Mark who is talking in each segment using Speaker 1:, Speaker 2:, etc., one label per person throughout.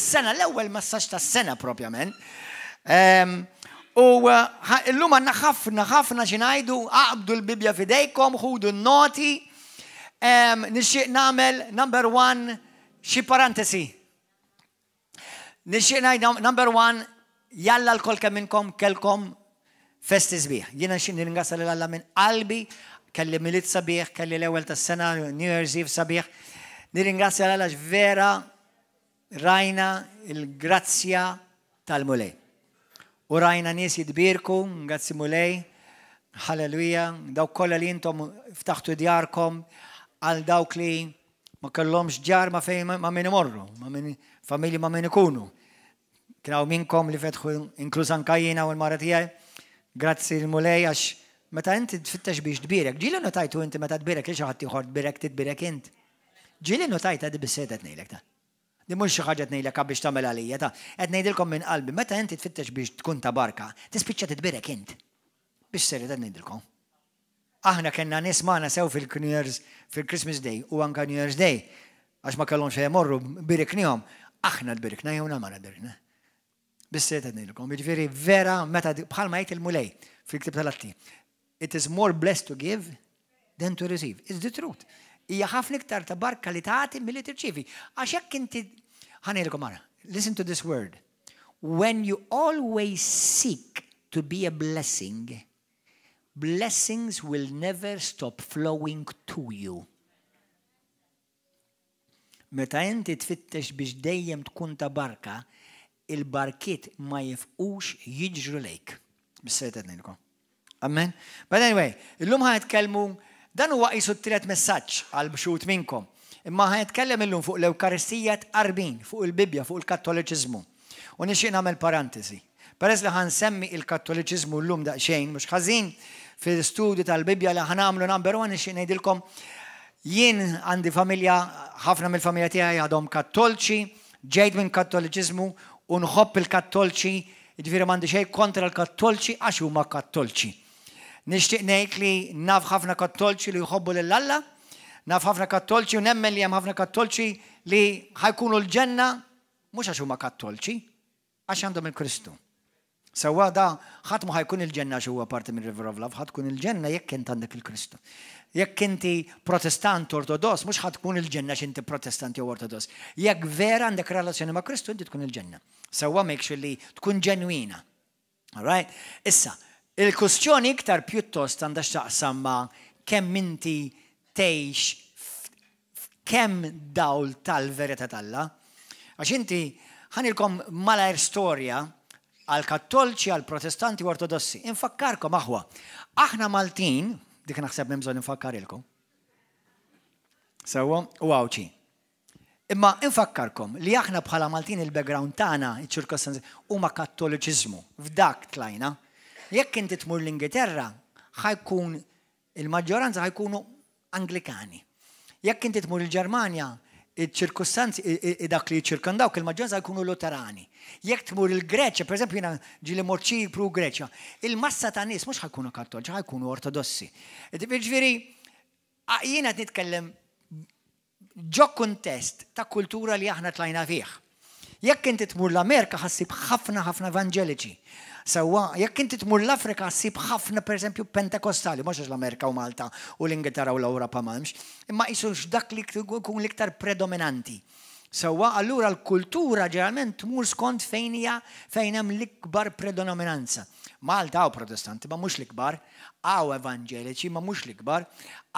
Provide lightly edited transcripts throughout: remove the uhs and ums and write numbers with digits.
Speaker 1: s-sena, l-ewwel messaġġ tas-sena propjament. U illum għandna ħafna ħafna xi ngħidu, aqbdu l-Bibbja f'idejkom, ħudu n-noti. Nixtieq nagħmel number one xi parentesi. Nixtieq ngħid number one, jalla lkoll kemm minnkom kellkom festi sbieħ. Jiena nixtieq nirringrazzja lil Alla minn qalbi, kelli Milied sabiħ, kelli l-ewwel tas-sena, New Year's Eve sabiħ. Nirringrazzja lil Alla vera rajna il-grazzja tal-Mulej. U rajna nies jitbierku, grazzi Mulej, halleluja, dawk kollha li intom ftaħtu djarkom għal dawk li ma kellhomx ġar ma fejn ma min imorru, ma min familji ma min ikunu. Kien hawn minnkom li fetħu inkluż anka jiena u l-mara tiegħi. Grazzi l-Mulej għax meta inti tfittex biex tbierek, ġieli notajtu inti meta tbierek li xi ħadd ieħor tbierek titbierek int. Ġieli notajta di bis-sejta ngħidlek ta'. Di mhux xi ħaġa ngħidlek biex tagħmel għalija ta' qed ngħidilkom minn qalbi, meta inti tfittex biex tkun ta' barka, tispiċċa titbierek int. Biex serju qed ngħidilkom. Aħna kellna nies magħna sew fil-New Year's, fil-Christmas Day u anka New Year's Day, għax ma kellhomx fejn jmorru, biriknihom. Aħna tbirikna jew ma tbirikna. Bis-serjetà ngħidilkom, jiġifieri vera meta bħalma jgħid il-Mulej fil-ktieb tal-Atti. It is more blessed to give than to receive. It's the truth. Hija ħafna iktar ta' barka li tagħti milli tirċievi. Għax jekk inti ħa ngħidilkom ara, listen to this word. When you always seek to be a blessing, blessings will never stop flowing to you. Meta inti tfittex biex dejjem tkun ta' barka, il-barkiet ma jieqfux jiġru lejk. Bis-serjetà ngħidilkom. Amen. But anyway, illum ħa nitkellmu, dan huwa qisu t-tielet messaġġ għal xi wħud minnkom. Imma ħa nitkellem illum fuq l-Ewkaristija tqarbin, fuq il-Bibbja, fuq il-Kattoliċiżmu. U nixtieq nagħmel parentesi. Peress li ħa nsemmi il-Kattoliċiżmu llum daqsxejn, mhux ħażin fil-studju tal-Bibbja li ħa nagħmlu number one, nixtieq ngħidilkom jien għandi familja, ħafna mill-familja tiegħi għadhom kattolċi, ġejt minn kattoliċiżmu u nħobb il-kattolċi, jiġifieri m'għandi xejn kontra l-kattolċi għax huma kattolċi. Nixtieq ngħid li naf ħafna kattolċi li jħobbu lil Alla, naf ħafna kattolċi u nemmen li hemm ħafna kattolċi li ħa jkunu l-ġenna mhux għax huma kattolċi, għax għandhom il-Kristu. Sewwa da ħadd ma ħa jkun il-ġenna għax huwa parti minn River of Love, ħa tkun il-ġenna jekk int għandek il-Kristu. Jekk inti protestant ortodoss, mhux ħa tkun il-ġenna x'inti protestant jew ortodoss. Jekk vera għandek relazzjoni ma' Kristu, inti tkun il-ġenna. Sewwa make sure li tkun ġenwina. All right? Issa, il-kustjoni iktar pjuttost għandha x'taqsam ma' kemm inti tgħix kemm dawl tal-verità t'Alla. Għax inti ħa ngħidilkom malajr storja għal kattolċi, għal protestanti u ortodossi. Infakkarkom aħwa, aħna Maltin, dik naħseb bżonn infakkarilkom. Sewwa, u Għawdxi. Imma infakkarkom li aħna bħala Maltin il-background tagħna, iċ-ċirkostanzi, huma kattoliċiżmu. F'dak tlajna. Jekk inti tmur l-Ingilterra, ħa jkun il-maġġoranza ħa jkunu Anglikani. Jekk inti tmur il-Ġermanja, il-ċirkustanzi, dak li ċirkondawk, il-maġġoranza jkunu Luterani. Jekk tmur il-Greċja, per eżempju, jiena ġieli mort Ċipru u Greċja, il-massa ta' nies mhux ħa jkunu kattoliċi, ħa jkunu ortodossi. Ġifieri, jiena qed nitkellem ġo kuntest ta' kultura li aħna tlajna fih. Jekk inti tmur l-Amerika ħa ssib ħafna ħafna evangeliċi. Sewwa, jekk inti tmur l-Afrika ħa ssib ħafna per eżempju pentekostali, mhux l-Amerika u Malta u l-Ingilterra u l-Ewropa m'hemmx, imma qisu dak li jkun l-iktar predominanti. Sewwa, allura l-kultura ġeneralment tmur skont fejn hija fejn hemm l-ikbar predominanza. Malta hawn protestanti, ma mhux l-ikbar, hawn evangeliċi, ma mhux l-ikbar,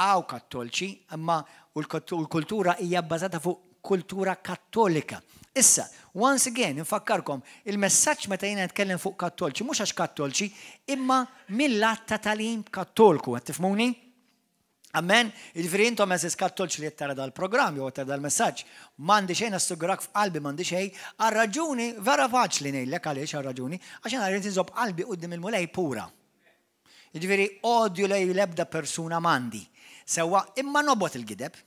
Speaker 1: hawn kattolċi, imma u l-kultura hija bbażata fuq kultura kattolika. Issa, once again, infakkarkom, il-messaġġ meta jiena nitkellem fuq kattolċi, mhux għax kattolċi, imma mill-att ta' tagħlim kattolku, qed tifhmuni? Amen. Jiġifieri intom għeżież kattolċi li tara dal-programm jew tara dal-messaġġ, m'għandi xejn assugurak f'qalbi m'għandi xejn, għal raġuni vera faċli ngħidlek għaliex għal raġuni, għax jiena rrid inżomm qalbi quddiem il-Mulej pura. Jiġifieri odju lej l-ebda persuna m'għandi. Sewwa imma nobgħod il-gideb.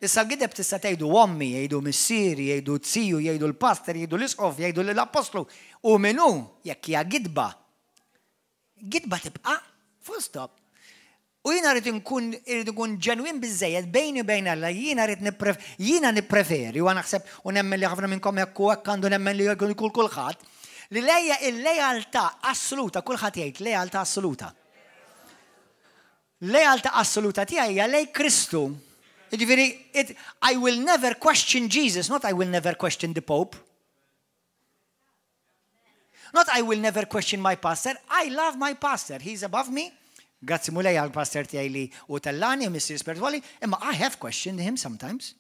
Speaker 1: Issa l-gideb tista' tgħidu ommi, jgħidu missieri, jgħidu ziju, jgħidu l-pastor, jgħidu l-isqof, jgħidu l-apostlu. U minnu, jekk hija gidba. Gidba tibqa' full stop. U jiena rrid inkun irrid inkun ġenwin biżejjed bejni u bejn Alla, jiena rrid jiena nippreferi u naħseb u nemmen li ħafna minnkom hekk u hekk għandu nemmen li jkun kull kulħadd, li lejja il-lealtà assoluta, kulħadd jgħid lealtà assoluta. Lealtà assoluta tiegħi hija lej Kristu. Jiġifieri, I will never question Jesus, not I will never question the Pope. Not I will never question my pastor, I love my pastor, he's above me. Grazzi Mulej għal pastor tiegħi li u tellani u missier spiritwali, imma I have questioned him sometimes.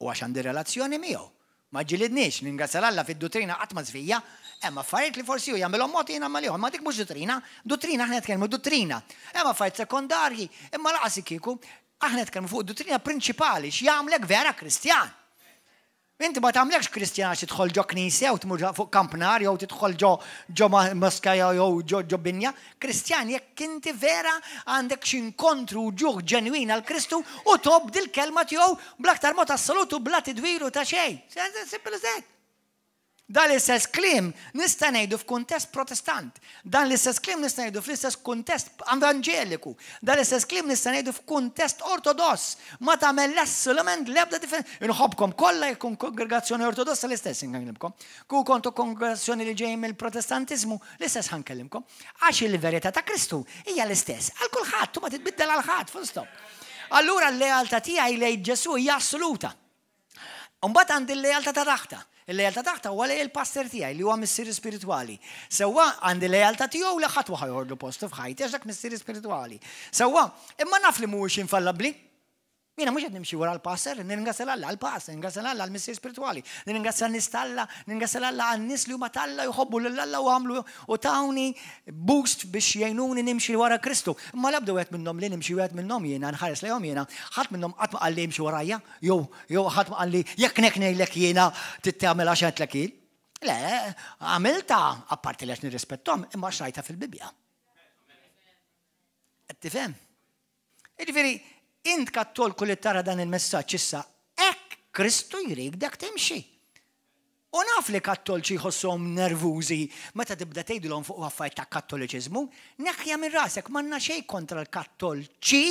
Speaker 1: U għax għandi relazzjoni miegħu. Ma ġilidniex, ningrazzja l-Alla fid-duttrina qatt ma żvija, hemm affarijiet li forsi hu jagħmilhom mod jien nagħmel ieħor, ma dik mhux duttrina, duttrina aħna nitkellmu duttrina. Hemm affarijiet sekondarji, imma laqas kieku aħna nitkellmu fuq duttrina prinċipali x'jagħmlek vera Kristjan. Inti ma tagħmlekx Kristjan għax tidħol ġo knisja jew tmur fuq kampnar jew tidħol ġo ġo moska jew ġo ġo binja. Kristjan jekk inti vera għandek xi inkontru u ġuħ ġenwin għal Kristu u tobdi l-kelma tiegħu bl-aktar mod assolut u bla tidwir u ta' xejn. Simple as that. Dan l-istess kliem nista' ngħidu f'kuntest Protestant. Dan l-istess kliem nista' ngħidu fl-istess kuntest Evanġeliku. Dan l-istess kliem nista' ngħidu f'kuntest Ortodoss. Ma tagħmel assolutament l-ebda differenza. Inħobbkom kollha jekk kongregazzjoni Ortodossa l-istess inkellimkom. Ku kontu kongregazzjoni li ġejjin mill-Protestantiżmu l-istess ħankellimkom. Għax il-verità ta' Kristu hija l-istess għal kulħadd u ma titbiddel għal ħadd, full stop. Allura l-lealtà tiegħi lejn Ġesù hija assoluta. Mbagħad għandi l-lealtà ta' taħta. Il-lealtà taħta huwa lejn il-pastor tiegħi li huwa missieri spiritwali. Sewwa għandi lealtà tiegħu li ħadd ma joħodlu postu f'ħajti għax dak missieri spiritwali. Sewwa, imma naf li mhuwiex infallabbli. Jiena mhux qed nimxi wara l-pastor, nirringrazzja Alla għall-pastor, nirringrazzja Alla għall-missier spiritwali, nirringrazzja n-nies t'Alla, nirringrazzja Alla għan-nies li huma t'Alla jħobbu lil Alla u għamlu u tawni boost biex jgħinuni nimxi wara Kristu. Imma l-ebda wieħed minnhom li nimxi wieħed minnhom jiena nħares lejhom jiena, ħadd minnhom qatt ma qalli imxi warajja, jew jew ħadd ma qalli jekk nek ngħidlek jiena trid tagħmel għax għedtlek jien. Le, għamilta apparti li għax nirrispettom, imma għax rajtha fil-Bibbja. Qed tifhem? Jiġifieri, int kattolku li tara dan il-messaġġ issa, hekk Kristu jrik dak timxi. U naf li kattolċi jħossuhom nervużi meta tibda tgħidilhom fuq affarijiet ta' kattoliċiżmu. Neħħiha minn rasek, m'għandna xejn kontra l-kattolċi,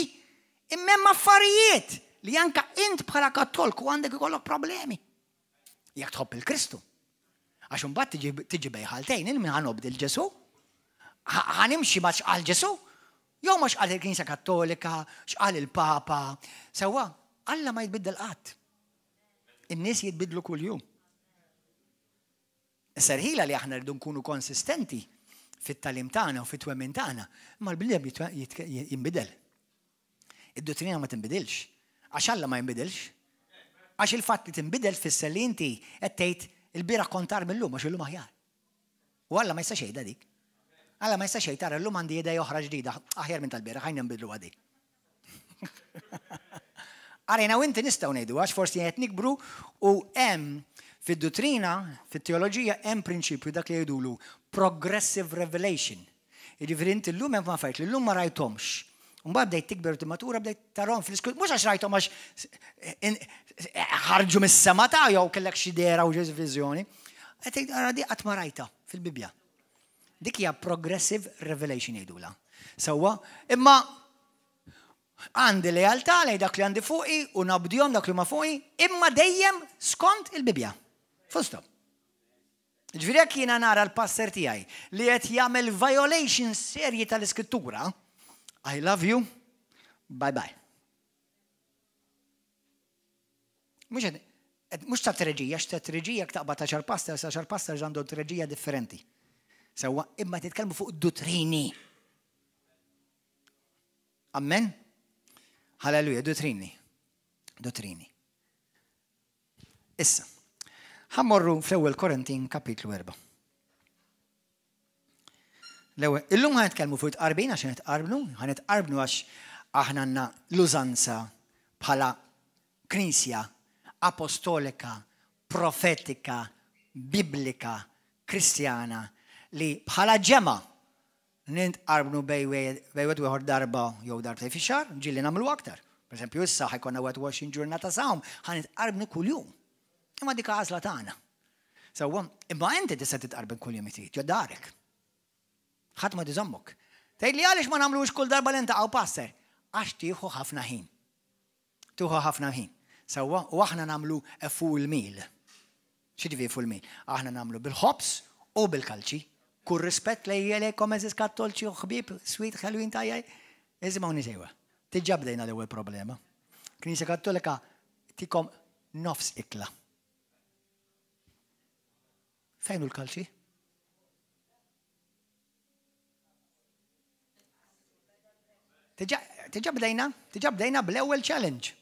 Speaker 1: imma hemm affarijiet li anka int bħala kattolku għandek ikollok problemi. Jekk tħobb il-Kristu. Għax imbagħad tiġi bejn ħaltejn, il min ħanobdi l-Ġesu, ħanimxi ma xqal Ġesu, jew ma xqal il-Knisja Kattolika, xqal il-Papa. Sewwa, Alla ma jitbiddel qatt. In-nies jitbidlu kuljum. Serħila li aħna rridu nkunu konsistenti fit-talim tagħna u fit-twemmin tagħna, imma l-bniedem jinbidel. Id-dottrina ma tinbidilx. Għax Alla ma jinbidilx. Għax il-fatt li tinbidel tfisser li inti qed tgħid il-bieraħ kont agħar mil-lum għax illum aħjar. U Alla ma jistax jgħidha dik. Alla ma jistax jgħid tara llum għandi idea oħra ġdida aħjar minn tal-bieraħ ħajna nbidlu għadi. Arena u inti nistgħu ngħidu għax forsi qed nikbru u hemm fid-duttrina, fit-teoloġija hemm prinċipju dak li jgħidulu progressive revelation. Jiġifieri inti llum hemm affarijiet li llum ma rajthomx. Mbagħad bdejt tikber u timmatura bdejt tarhom fl-iskut, mhux għax rajthom għax ħarġu mis-sema ta' jew kellek xi dera u xi viżjoni. Qed tgħid ara di qatt ma rajta fil-Bibbja. Dik hija progressive revelation jgħidula. Sewwa, imma għandi lealtà lejn dak li għandi fuqi u nabdihom dak li huma fuqi, imma dejjem skont il-Bibbja. Full stop. Ġifieri jekk jiena nara l-pastor tiegħi li qed jagħmel violation serji tal-iskrittura, I love you, bye bye. Mhux mhux ta' treġija, x'ta' treġija jekk taqbad għaxar pastors, għaxar pastors għandhom treġija differenti. Sewwa, imma titkellmu fuq duttrini. Amen? Halleluja, duttrini. Duttrini. Issa, ħammorru fl-ewwel Korintin kapitlu 4. L-ewwel, illum ħa nitkellmu fuq it-tqarbin għax nitqarbnu, ħa nitqarbnu għax aħna għandna l-użanza bħala Knisja apostolika, profetika, biblika, Kristjana li bħala ġemgħa nintqarbnu bej wieħed u ieħor darba jew darbtejn fix-xahar, ġieli nagħmlu aktar. Per eżempju, issa ħajkonna 21 ġurnata sawm, ħa nitqarbnu kuljum. Imma dik għażla tagħna. Sewwa, imma inti tista' titqarben kuljum trid, ġo darek. Ħadd ma tiżommok. Tgħidli għaliex ma nagħmluhiex kull darba li ntaqgħu pastor? Għax tieħu ħafna ħin. Tieħu ħafna ħin. Sewwa, u aħna nagħmlu a full meal. X'jiġifieri full meal? Aħna nagħmlu bil-ħobż u bil-kalċi. Kull rispett lejkom għeżież kattolċi u ħbieb sweet ħelwin tajjaj. Isimgħuni sewwa. Diġà bdejna l-ewwel problema. Knisja Kattolika tikom nofs ikla. Fejn hu l-kalċi? Diġà bdejna, diġà bdejna bl-ewwel challenge.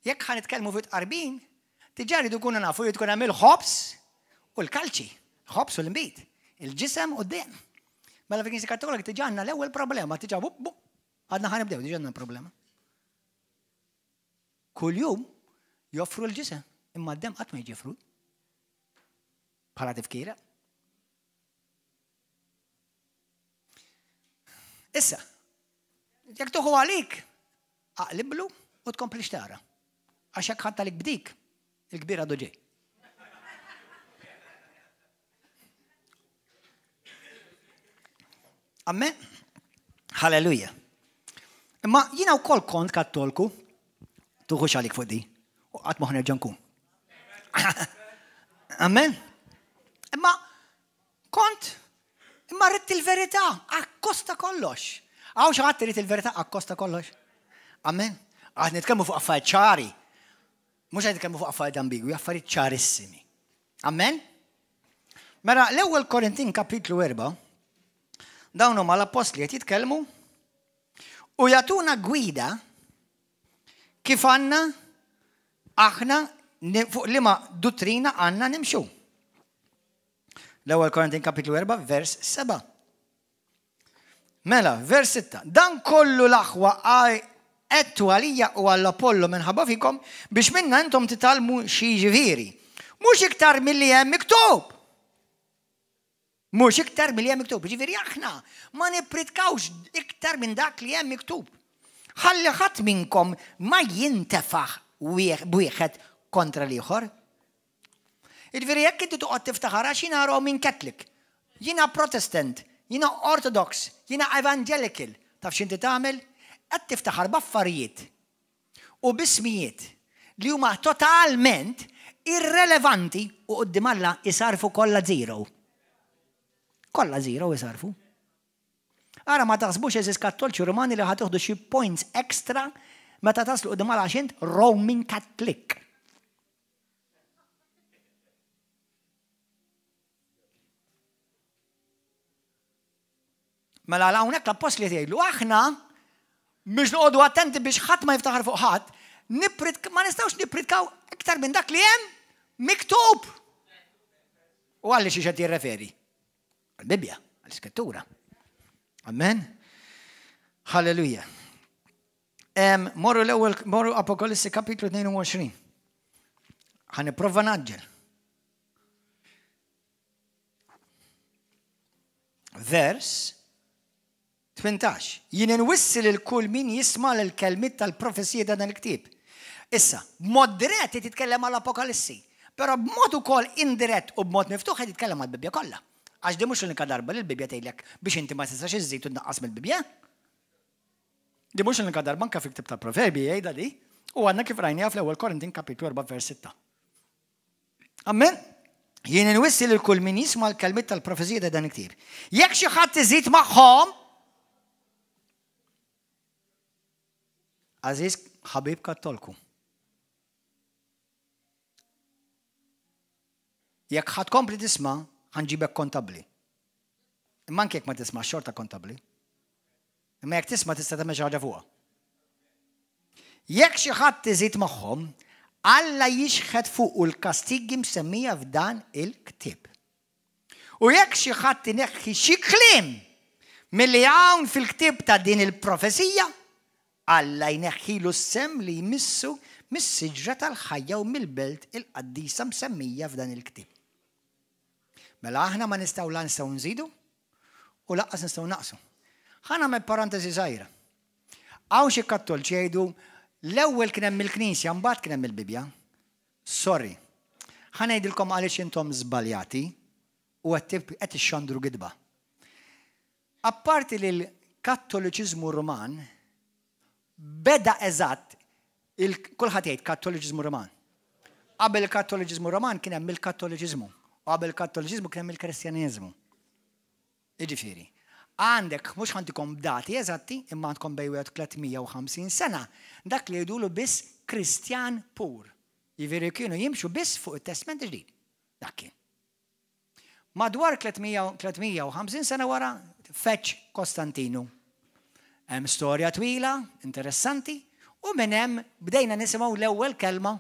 Speaker 1: Jekk ħa nitkellmu fuq tqarbin, diġà rridu nkunu nafu li tkun hemm il-ħobż u l-kalċi, ħobż u l-inbid, il-ġisem u d-demm. Mela fi Knisja Kattolika diġà għandna l-ewwel problema, diġà għadna ħa nibdew, diġà għandna problema. Kuljum joffru l-ġisem, imma d-demm qatt ma jiġi offrut. Bħala tifkira. Issa, jekk tuħu għalik, aqliblu u tkomplix tara. Għax jekk ħadd għalik bdik, il-kbir għadu ġej. Amen? Halleluja. Imma jina wkoll kont kattolku, tuħux għalik fuq di, u qatt ma ħnerġa' nkun. Amen? Imma kont, imma rrid il-verità, akkosta kollox. Għaw xi ħadd irid il-verità akkosta kollox. Amen? Għad nitkellmu fuq affarijiet ċari. Mhux qed nitkellmu fuq affarijiet ambigwi, affarijiet ċarissimi. Amen? Mela l-ewwel Korintin kapitlu 4, dawn huma l-appostli qed jitkellmu u jagħtuna gwida kif għandna aħna fuq liema duttrina għandna nimxu. L-ewwel Korintin kapitlu 4 vers 7. Mela, vers 6. Dan kollu l-aħwa għedtu għalija u għall Apollo minħabba fikom biex minna intom titgħallmu xi jiġifieri. Mhux iktar milli hemm miktub. Mhux iktar milli hemm miktub. Ġifieri aħna ma nippritkawx iktar minn dak li hemm miktub. Ħalli ħadd minnkom ma jintefaħ b'wieħed kontra l-ieħor. Jiġifieri jekk inti toqgħod tiftaħar għax jiena Roman Catholic, jiena Protestant, jiena Orthodox, jiena Evangelical, taf x'inti tagħmel? Qed tiftaħar b'affarijiet u b'ismijiet li huma totalment irrelevanti u quddiem Alla jsarrfu kollha zero. Kollha zero jsarrfu. Ara ma taħsbux għeżież Kattolċi Rumani li ħa tieħdu xi points extra meta taslu quddiem Alla għax int Roman Catholic. Mela għal hawnhekk l-appostli qed jgħidlu aħna biex noqogħdu attenti biex ħadd ma jiftaħar fuq ħadd, ma nistgħux nippritkaw iktar minn dak li hemm miktub. U għalli xi qed jirreferi? Għall-Bibbja, għall-Iskrittura. Amen. Halleluja. Morru l-ewwel morru Apokalissi kapitlu 22. Ħa nipprova naġġel. Vers 18. Jien inwissi lil kull min jisma' l-kelmiet tal-profezija ta' dan il-ktieb. Issa, b'mod dirett qed jitkellem għal Apokalissi, però b'mod ukoll indirett u b'mod miftuħ qed jitkellem għall-Bibbja kollha. Għax din mhux l-unika darba li l-Bibbja tgħidlek biex inti ma tistax iżżid u tnaqqas mill-Bibbja. Di mhux l-unika darba anke fil-ktieb tal-Proverbji jgħidha di, u għandna kif rajniha fl-ewwel Korintin kapitlu 4 vers 6. Amen. Jien inwissi lil kull min jisma' l-kelmiet tal-profezija ta' dan il-ktieb. Jekk xi ħadd iżid magħhom, Għażiż ħabib Kattolku. Jekk ħadd kompli tisma' ħanġibek kontabbli. Imma anke jekk ma tisma' xorta kontabbli. Imma jekk tisma' tista' tagħmel xi ħaġa fuqha. Jekk xi ħadd iżid magħhom, Alla jixħet fuqu l-kastigi msemmija f'dan il-ktieb. U jekk xi ħadd ineħħi xi kliem milli hawn fil-ktieb ta' din il-profezija, Alla jneħħilu s-sehem li jmissu mis-siġra tal-ħajja u mill-belt il-qaddisa msemmija f'dan il-ktieb. Mela aħna ma nistgħu la nistgħu nżidu u lanqas nistgħu naqsu. Ħa nagħmel parantesi żgħira. Hawn xi Kattolċi jgħidu l-ewwel kien hemm il-Knisja mbagħad kien hemm il-Bibbja. Sorry. Ħa ngħidilkom għaliex intom żbaljati u qed ixxandru gidba. Apparti li l-Kattoliċiżmu Ruman beda eżatt kulħadd jgħid Kattoliċiżmu Ruman. Qabel il-Kattoliċiżmu Ruman kien hemm il-Kattoliċiżmu u qabel il-Kattoliċiżmu kien hemm il-Kristjaneżmu. Jiġifieri, għandek, mhux ħa ntikom dati eżatti, imma għandkom bejn wieħed u 350 sena, dak li jgħidulu biss Kristjan pur. Jiġifieri kienu jimxu biss fuq it-Testment il-Ġdid. Dak kien. Madwar 350 sena wara feġġ Kostantinu. Hemm storja twila, interessanti, u minn hemm bdejna nisimgħu l-ewwel kelma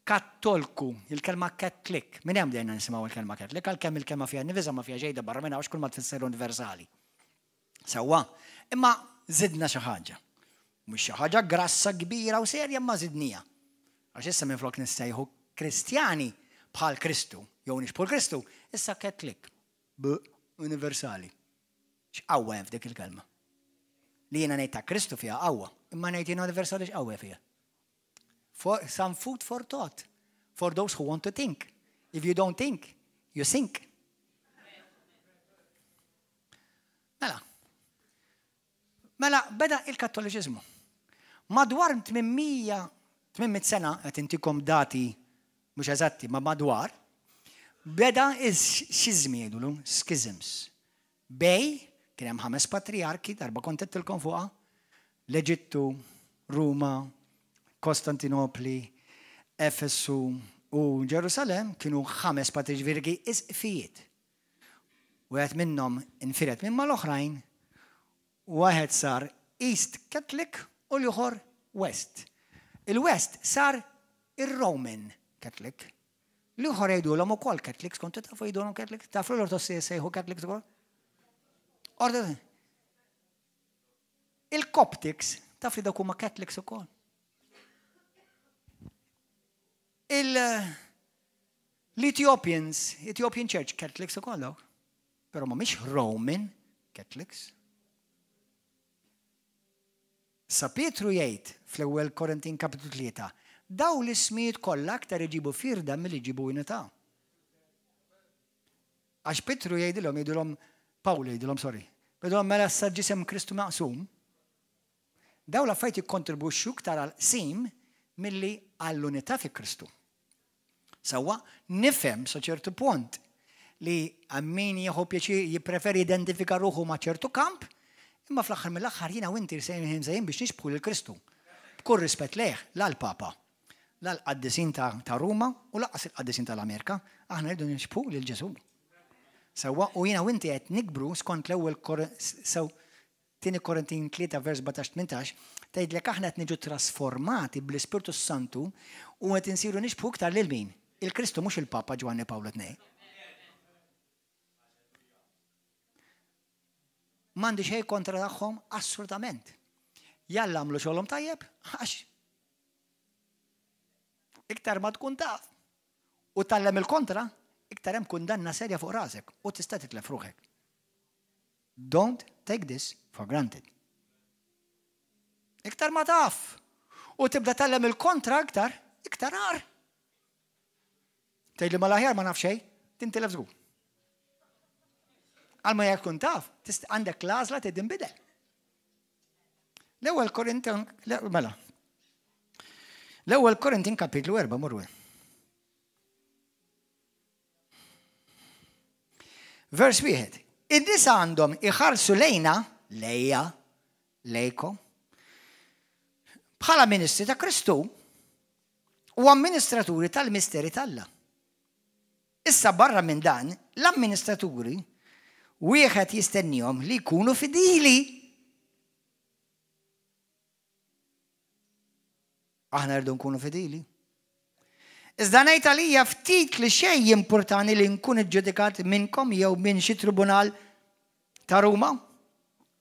Speaker 1: Kattolku, il-kelma Catholic. Minn hemm bdejna nisimgħu l-kelma Catholic, għalkemm il-kelma fiha nifisha ma fiha xejn barra minn hawn kull ma tfisser universali. Sewwa, imma żidna xi ħaġa. Mhux xi ħaġa grassa kbira u serja imma żidniha. Għax issa minflok nissejħu Kristjani bħal Kristu, jew nixbħu l-Kristu, issa Catholic, b universali. X'qawwa hemm f'dik il-kelma? Li jiena ngħid ta' Kristu fiha qawwa, imma ngħid jiena universali x'qawwa fiha? For some food for thought. For those who want to think. If you don't think, you sink. Mela. Mela, beda il-Kattoliċiżmu. Madwar 800 800 sena, qed intikom dati mhux eżatti, ma madwar, beda x-xiżmi jgħidulu, schisms. Bej, kien hemm ħames patrijarki, darba kont għedtilkom fuqha, l-Eġittu, Ruma, Kostantinopli, Efesu u Ġerusalemm kienu ħames patriġvirgi isqfijiet. Wieħed minnhom infired minn mal-oħrajn, wieħed sar East Catholic u l-ieħor West. Il-West sar ir-Roman Catholic. L-ieħor jgħidulhom ukoll Catholics, kontu tafu jgħidulhom Catholics? Tafu l-Ortossi jsejħu Catholics ukoll? Il-Coptics, taf li dawk huma Catholics ukoll. L-Ethiopians, Ethiopian Church, Catholics ukoll dawk. Però mhumiex Roman Catholics. Sa Pietru jgħid fl-ewwel Korintin kapitlu 3, daw l-ismijiet kollha aktar iġibu firda milli jġibu unità. Għax Pietru jgħidilhom, jgħidilhom, Pawlu jgħidilhom, sorry, jgħidilhom mela sa ġisem Kristu maqsum. Daw l-affarijiet jikkontribwixxu iktar għal qsim milli għall-unità fi Kristu. Sewwa, nifhem sa ċertu punt li min jieħu pjaċir jippreferi jidentifika ruħu ma' ċertu kamp, imma fl-aħħar mill-aħħar jiena u inti sejħin sejħin biex nixbħu lil Kristu. B'kull rispett lejh, la l-Papa, la l-qaddisin ta', ta Ruma u lanqas il-qaddisin tal-Amerika, aħna rridu nixbħu lil Ġesù. Sewwa, u jiena u inti qed nikbru skont l-ewwel sew Tieni Korintin 3 vers 17 18 tgħidlek aħna qed niġu trasformati bl-Ispirtu s-Santu u qed insiru nixbħu iktar lil min? Il-Kristu mhux il-Papa Ġwanni Pawlu II. M'għandi xejn kontra tagħhom assolutament. Jalla għamlu xogħolhom tajjeb għax iktar ma tkun taf u tallem il-kontra, iktar hemm kundanna serja fuq rasek u tista' titlef ruħek. Don't take this for granted. Iktar ma taf u tibda tallem il-kontra iktar, iktar għar. Tgħid li mal-aħjar ma naf xejn, tintilef żgur. Għal ma jekk tkun taf, għandek l-għażla tgħid inbidel. L-ewwel Korintin, mela. L-ewwel Korintin kapitlu 4 morru. Vers wieħed. In-nisa għandhom iħarsu lejna, lejja, lejkom, bħala ministri ta' Kristu u amministraturi tal-misteri t'Alla. Issa barra minn dan, l-amministraturi wieħed jistennihom li jkunu fidili. Aħna rridu nkunu fidili. Iżda ngħid għalija ftit li xejn jimpurtani li nkun iġġudikat minnkom jew minn xi tribunal ta' Ruma.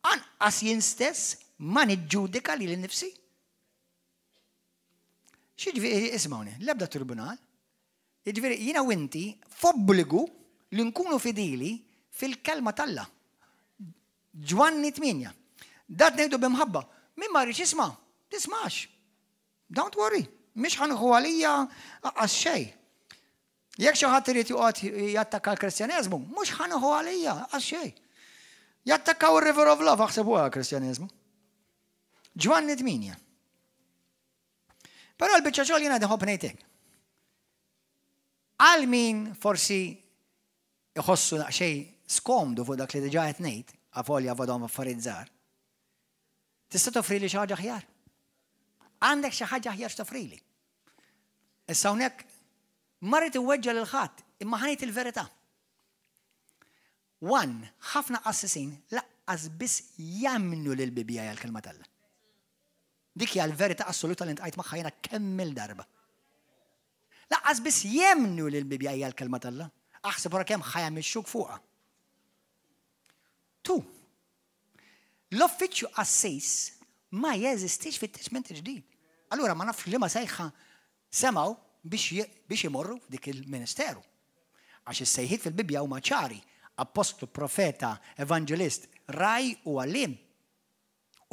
Speaker 1: Anqas jien stess ma niġġudika lili nnifsi. X'jiġifieri ismawni, l-ebda tribunal. Jiġifieri jiena u inti f'obbligu li nkunu fidili fil-kelma t'Alla. Ġwanni 8. Dat ngħidu b'imħabba. Min ma jridx jisma', tismax. Don't worry, mhix ħa nieħu għalija aqqas xejn. Jekk xi ħadd irid joqgħod jattakka l-Kristjaneżmu, mhux ħa nieħu għalija aqqas xejn. Jattakkaw ir-River of Love, aħseb huwa Kristjaniżmu. Ġwanni 8. Però l-biċċa xogħol jiena nħobb ngħidlek. Għal min forsi iħossu naqxej skomdu fuq dak li diġà qed ngħid, avolja vodhom affarijiet żgħar. Tista' toffrili xi ħaġa aħjar? Għandek xi ħaġa aħjar x'toffrili? Issa hawnhekk ma rrid inweġġa' lil ħadd, imma ħa ngħid il-verità. One, ħafna qassisin laqqas biss jemmnu li l-Bibbja hija l-Kelma t'Alla. Dik hija l-verità assoluta li ntqajt magħha jiena kemm-il darba. Laqqas biss jemmnu li l-Bibbja hija l-Kelma t'Alla. Aħseb wara kemm ħa jmexxuk fuqha. Tu, l-uffiċċju qassis ma jeżistix fit-Testment il-Ġdid. Allura ma nafx liema sejħa semgħu biex imorru f'dik il-ministeru. Għax is-sejħiet fil-Bibbja huma ċari, appostlu, profeta, evanġelist, ragħaj u għalliem.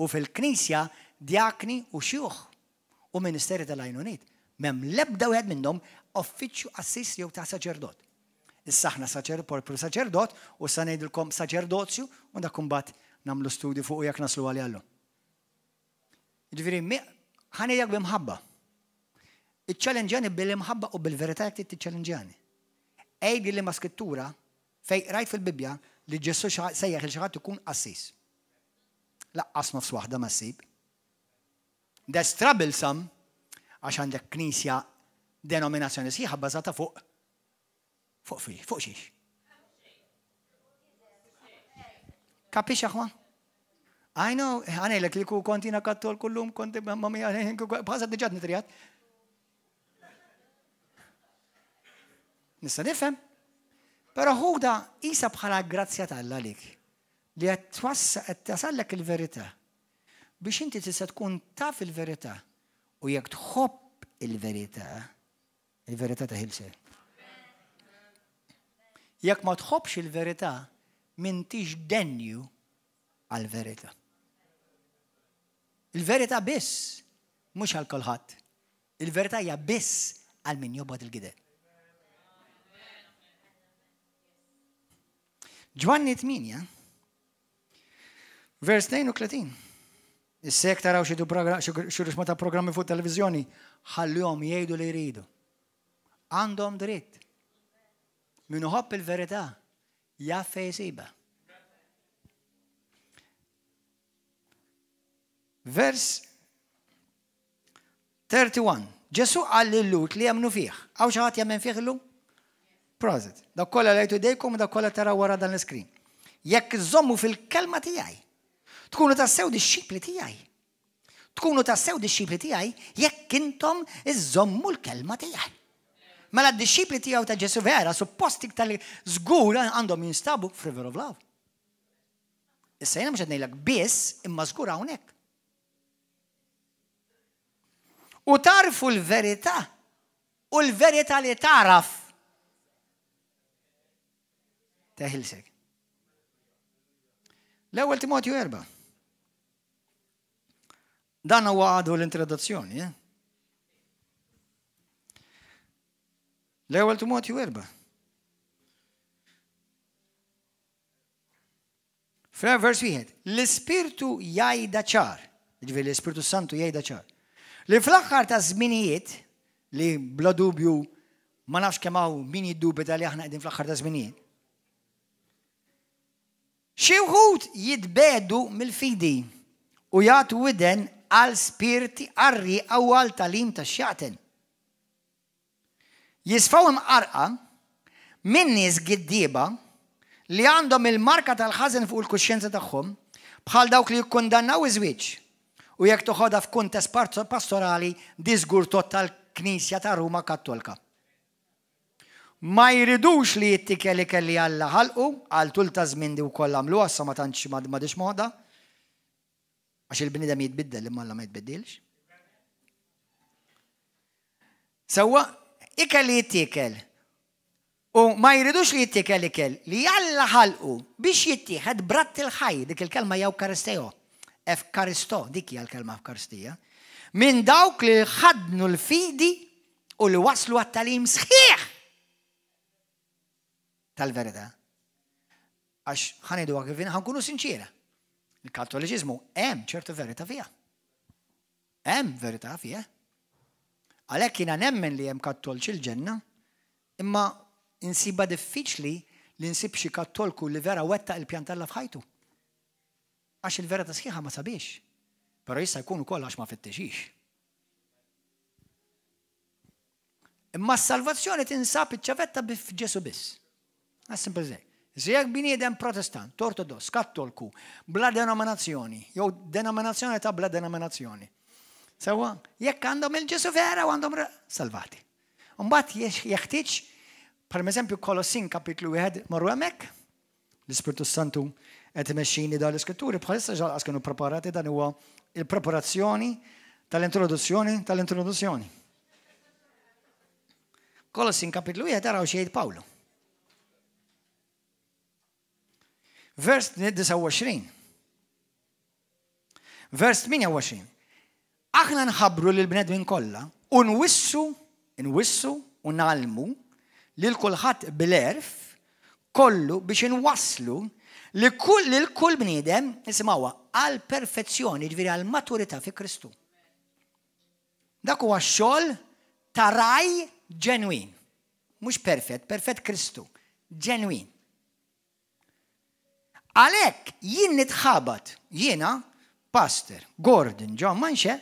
Speaker 1: U fil-Knisja djakni u xjuħ u ministeri tal-għajnuniet. M'hemm l-ebda wieħed minnhom uffiċċju qassis jew ta' saċerdot. Issa aħna poplu saċerdot u issa ngħidilkom saċerdozju u dak imbagħad nagħmlu studju fuqu jekk naslu għalih għallum. Ġifieri, ħa ngħidlek b'imħabba. Iċċalenġjani bil-imħabba u bil-verità jekk trid tiċċalenġjani. Għidli liema skrittura fejn qrajt fil-Bibbja li Ġesù sejjaħ lil xi ħadd ikun qassis. Laqqas nofs waħda ma ssib. That's troublesome għax għandek knisja denominazzjoni sħiħa bbażata fuq Fuq fi, fuq xiex? Kapix aħwa? I know, għanajlek li ku kontina kattol kullum, konti mamma mia, bħasa diġat nitrijat. Nista nifhem. Pero ħuda isa bħala grazzja t'Alla lik li qed twassa qed tasallek il-verità biex inti tista' tkun taf il-verità u jekk tħobb il-verità Il-verità teħilsek. Jekk ma tħobbx il-verità, m'intix denju għall-verità. Il-verità biss mhux għal kulħadd. Il-verità hija biss għal min jobgħod il-gideb. Ġwanni 8, Vers 32. Issa jekk taraw xi ruxma ta' programmi fuq televizjoni, ħallihom jgħidu li jridu. Għandhom dritt. Min iħobb il-verità jaf fejn jsibha. Vers 31. Ġesù qal lil-Lhud li jemmnu fih. Hawn xi ħadd jemmen fih illum? Prosit. Dawk kollha li għajtu idejkom u dawk kollha taraw wara dan l-iskrin. Jekk iżommu fil-kelma tiegħi, tkunu tassew dixxipli tiegħi. Tkunu tassew dixxipli tiegħi jekk intom iżommu l-kelma tiegħi. Mela d-dixxipli tiegħu ta' Ġesù vera suppost iktar li żgur għandhom jinstabu f'River of Love. Issa jiena mhux qed ngħidlek biss imma żgur hawnhekk. U tarfu l-verità u l-verità li taraf teħilsek. L-ewwel Timotju 4. Dan huwa għadu l-introduzzjoni. Eh? L-ewwel Timotju 4. F'vers wieħed, l-Ispirtu jgħidha ċar, jiġifieri l-Ispirtu Santu jgħidha ċar, li fl-aħħar ta' żminijiet, li bla dubju ma nafx kemm hawn min jiddubita li aħna qegħdin fl-aħħar ta' żminijiet. Xi wħud jitbedu mill-fidi u jagħtu widen għal spirti qarrieqa u għal tagħlim tax-xjaten. Jisfaw imqarrqa minn nies giddieba li għandhom il-marka tal-ħażen fuq il-kuxjenza tagħhom, bħal dawk li jikkundannaw iż-żwieġ, u jekk toħodha f'kuntest pastorali, di żgur tgħodd għall-Knisja ta' Ruma Kattolka. Ma jridux li jittikel ikel li Alla ħalqu, għal tul ta' żmien di wkoll għamluha, issa ma tantx m'għadhiex moda, għax il-bniedem jitbiddel imma Alla ma jitbiddilx. Sewwa, ikel li jittiekel. U ma jridux li jittiekel ikel li Alla ħalqu biex jittieħed b'radd il-ħajr, dik il-kelma hija eukaristeo. Efkaristo, dik hija l-kelma Ewkaristija. Minn dawk li ħadnu l-fidi u li waslu għat-tagħlim sħiħ tal-verità. Għax ħa ngħiduha kif ħa nkunu sinċiera. Il-Kattoliċiżmu hemm ċertu verità fiha. Hemm verità fiha. Għalhekk jiena nemmen li hemm kattolċi l-ġenna, imma insiba diffiċli li nsib xi kattolku li vera wettaq il-pjan t'Alla f'ħajtu. Għax il-verità sħiħa ma sabiex. Però jista' jkun ukoll għax ma fittixix. Imma s-salvazzjoni tinsab iċ-ċavetta f'Ġesu biss. As simple as that. Jekk bniedem protestant, ortodoss, kattolku, bla denominazzjoni, jew denominazzjoni ta' bla denominazzjoni. Sewwa, jekk għandhom il-Ġesu vera u għandhom salvati. Mbagħad jeħtieġ, per eżempju Kolossin kapitlu 1 morru hemmhekk, L-Ispirtu s-Santu qed imexxini dawn l-iskritturi bħalissa ġalqas kienu preparati dan huwa il-preparazzjoni tal-introduzzjoni tal-introduzzjoni. Kolossin kapitlu 1 taraw xejn Pawlu. Vers 29. Vers 28. Aħna nħabbru lill-bnedmin kollha u nwissu, nwissu u ngħallmu lil kulħadd bil-għerf kollu biex inwasslu li kull lil kull bniedem, isimgħuha, għal perfezzjoni, ġifieri għal maturità fi Kristu. Dak huwa x-xogħol ta' raj ġenwin. Mhux perfett, perfett Kristu, ġenwin. Għalhekk jien nitħabat, jiena, Pastor Gordon John Manche,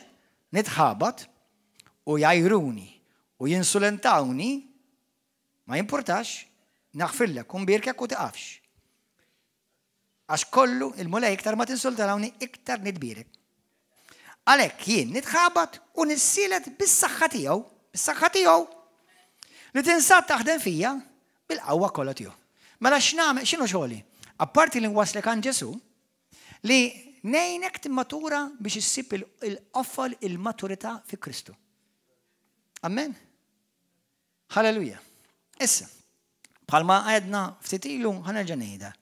Speaker 1: nitħabat u jgħajruni u jinsulentawni, ma jimpurtax, naħfirlek u nbierkek u tiqafx. Għax kollu il-Mulej iktar ma tinsultawni iktar nitbierek. Għalhekk jien nitħabat u nissielet bis-saħħa tiegħu, bis-saħħa tiegħu li tinsab taħdem fija bil-qawwa kollha tiegħu. Mela x'nagħmel, x'inhu xogħli? Apparti li nwasslek għand Ġesù, li ngħinek timmatura biex issib il-qofol il-maturità fi Kristu. Amen. Halleluja. Issa, bħalma għedna ftit ilu ħanerġa' ngħidha.